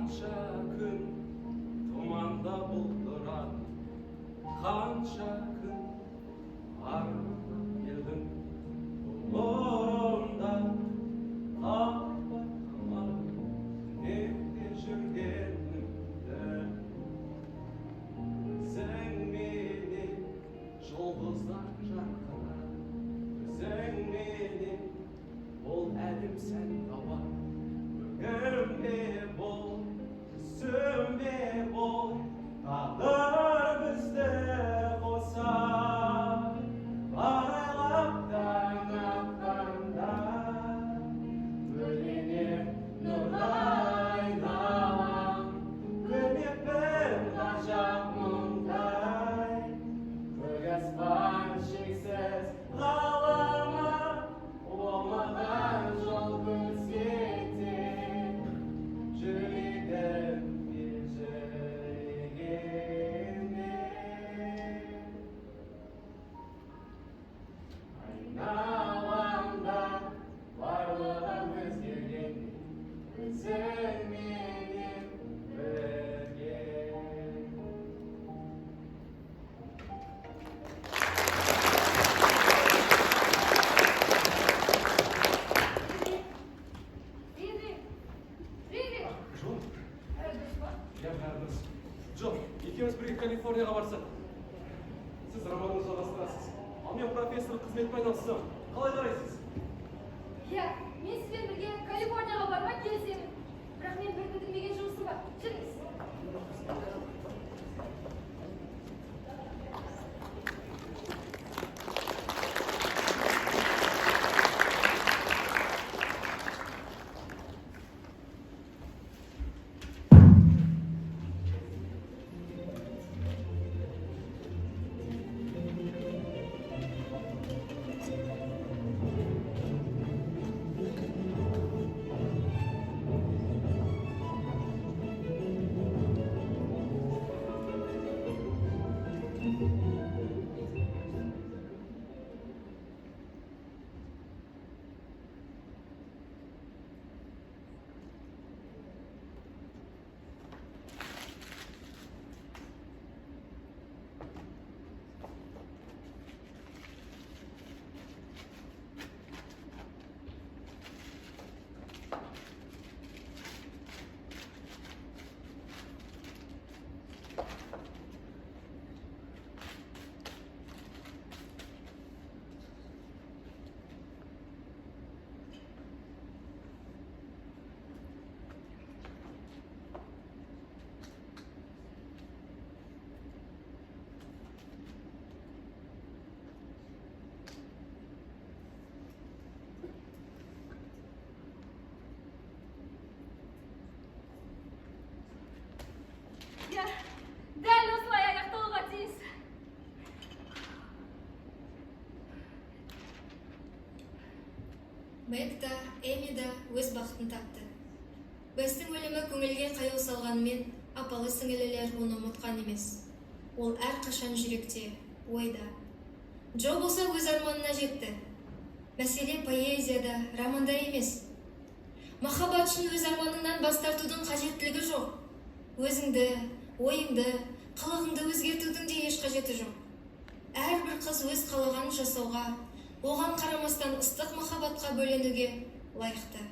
Қанша күн тұманда бұлдырадым, қанша күн армандап келдім, ғұмырымда қалай байқамадым түнекте жүргенімді. Өзіңменен жұлдыздар жарқырар, өзіңменен бұл әлем сән табар. Өңірімде бол, түсімде бол, тағдыр бізді қосар. Арайлап таң атқанда, бөленер нұрға айналам. Көрмеппін ғажап мұндай, көк аспан шексіз ғаламы, ол маған жол көрсетер. Жүрегім елжірегенде, айналамда барлығы өзгергенде, өзіңменен бірге. Рири! Рири! Джон, Бәрі дұрыс па? Иә, бәрі дұрыс. Джон, екеуміз бірге Калифорнияға барсақ, сіз романыңызды жалғастырасыз, ал мен профессорлық қызметпен айналыссам, қалай қарайсыз? Иә, мен сізбен бірге Калифорнияға баруға келісемін. Бірақ мен бір бітірмеген жұмысым бар. Жүріңіз. Иә, дәл осылай аяқталуға тиіс. Мэг та, Эми да өз бақытын тапты. Бестің өлімі көңілге қаяу салғанымен, апалы сіңілілер оны ұмытқан емес. Ол әрқашан жүректе, ойда. Джо болса өз арманына жетті. Мәселе поэзияда, романда емес. Махаббат үшін өз арманыңнан бас тартудың қажеттілігі жоқ. Өзіңді, ойыңды, қылығыңды өзгертудің де еш қажеті жоқ. Әрбір қыз өз қалағанын жасауға, оған қарамастан ыстық махаббатқа бөленуге лайықты.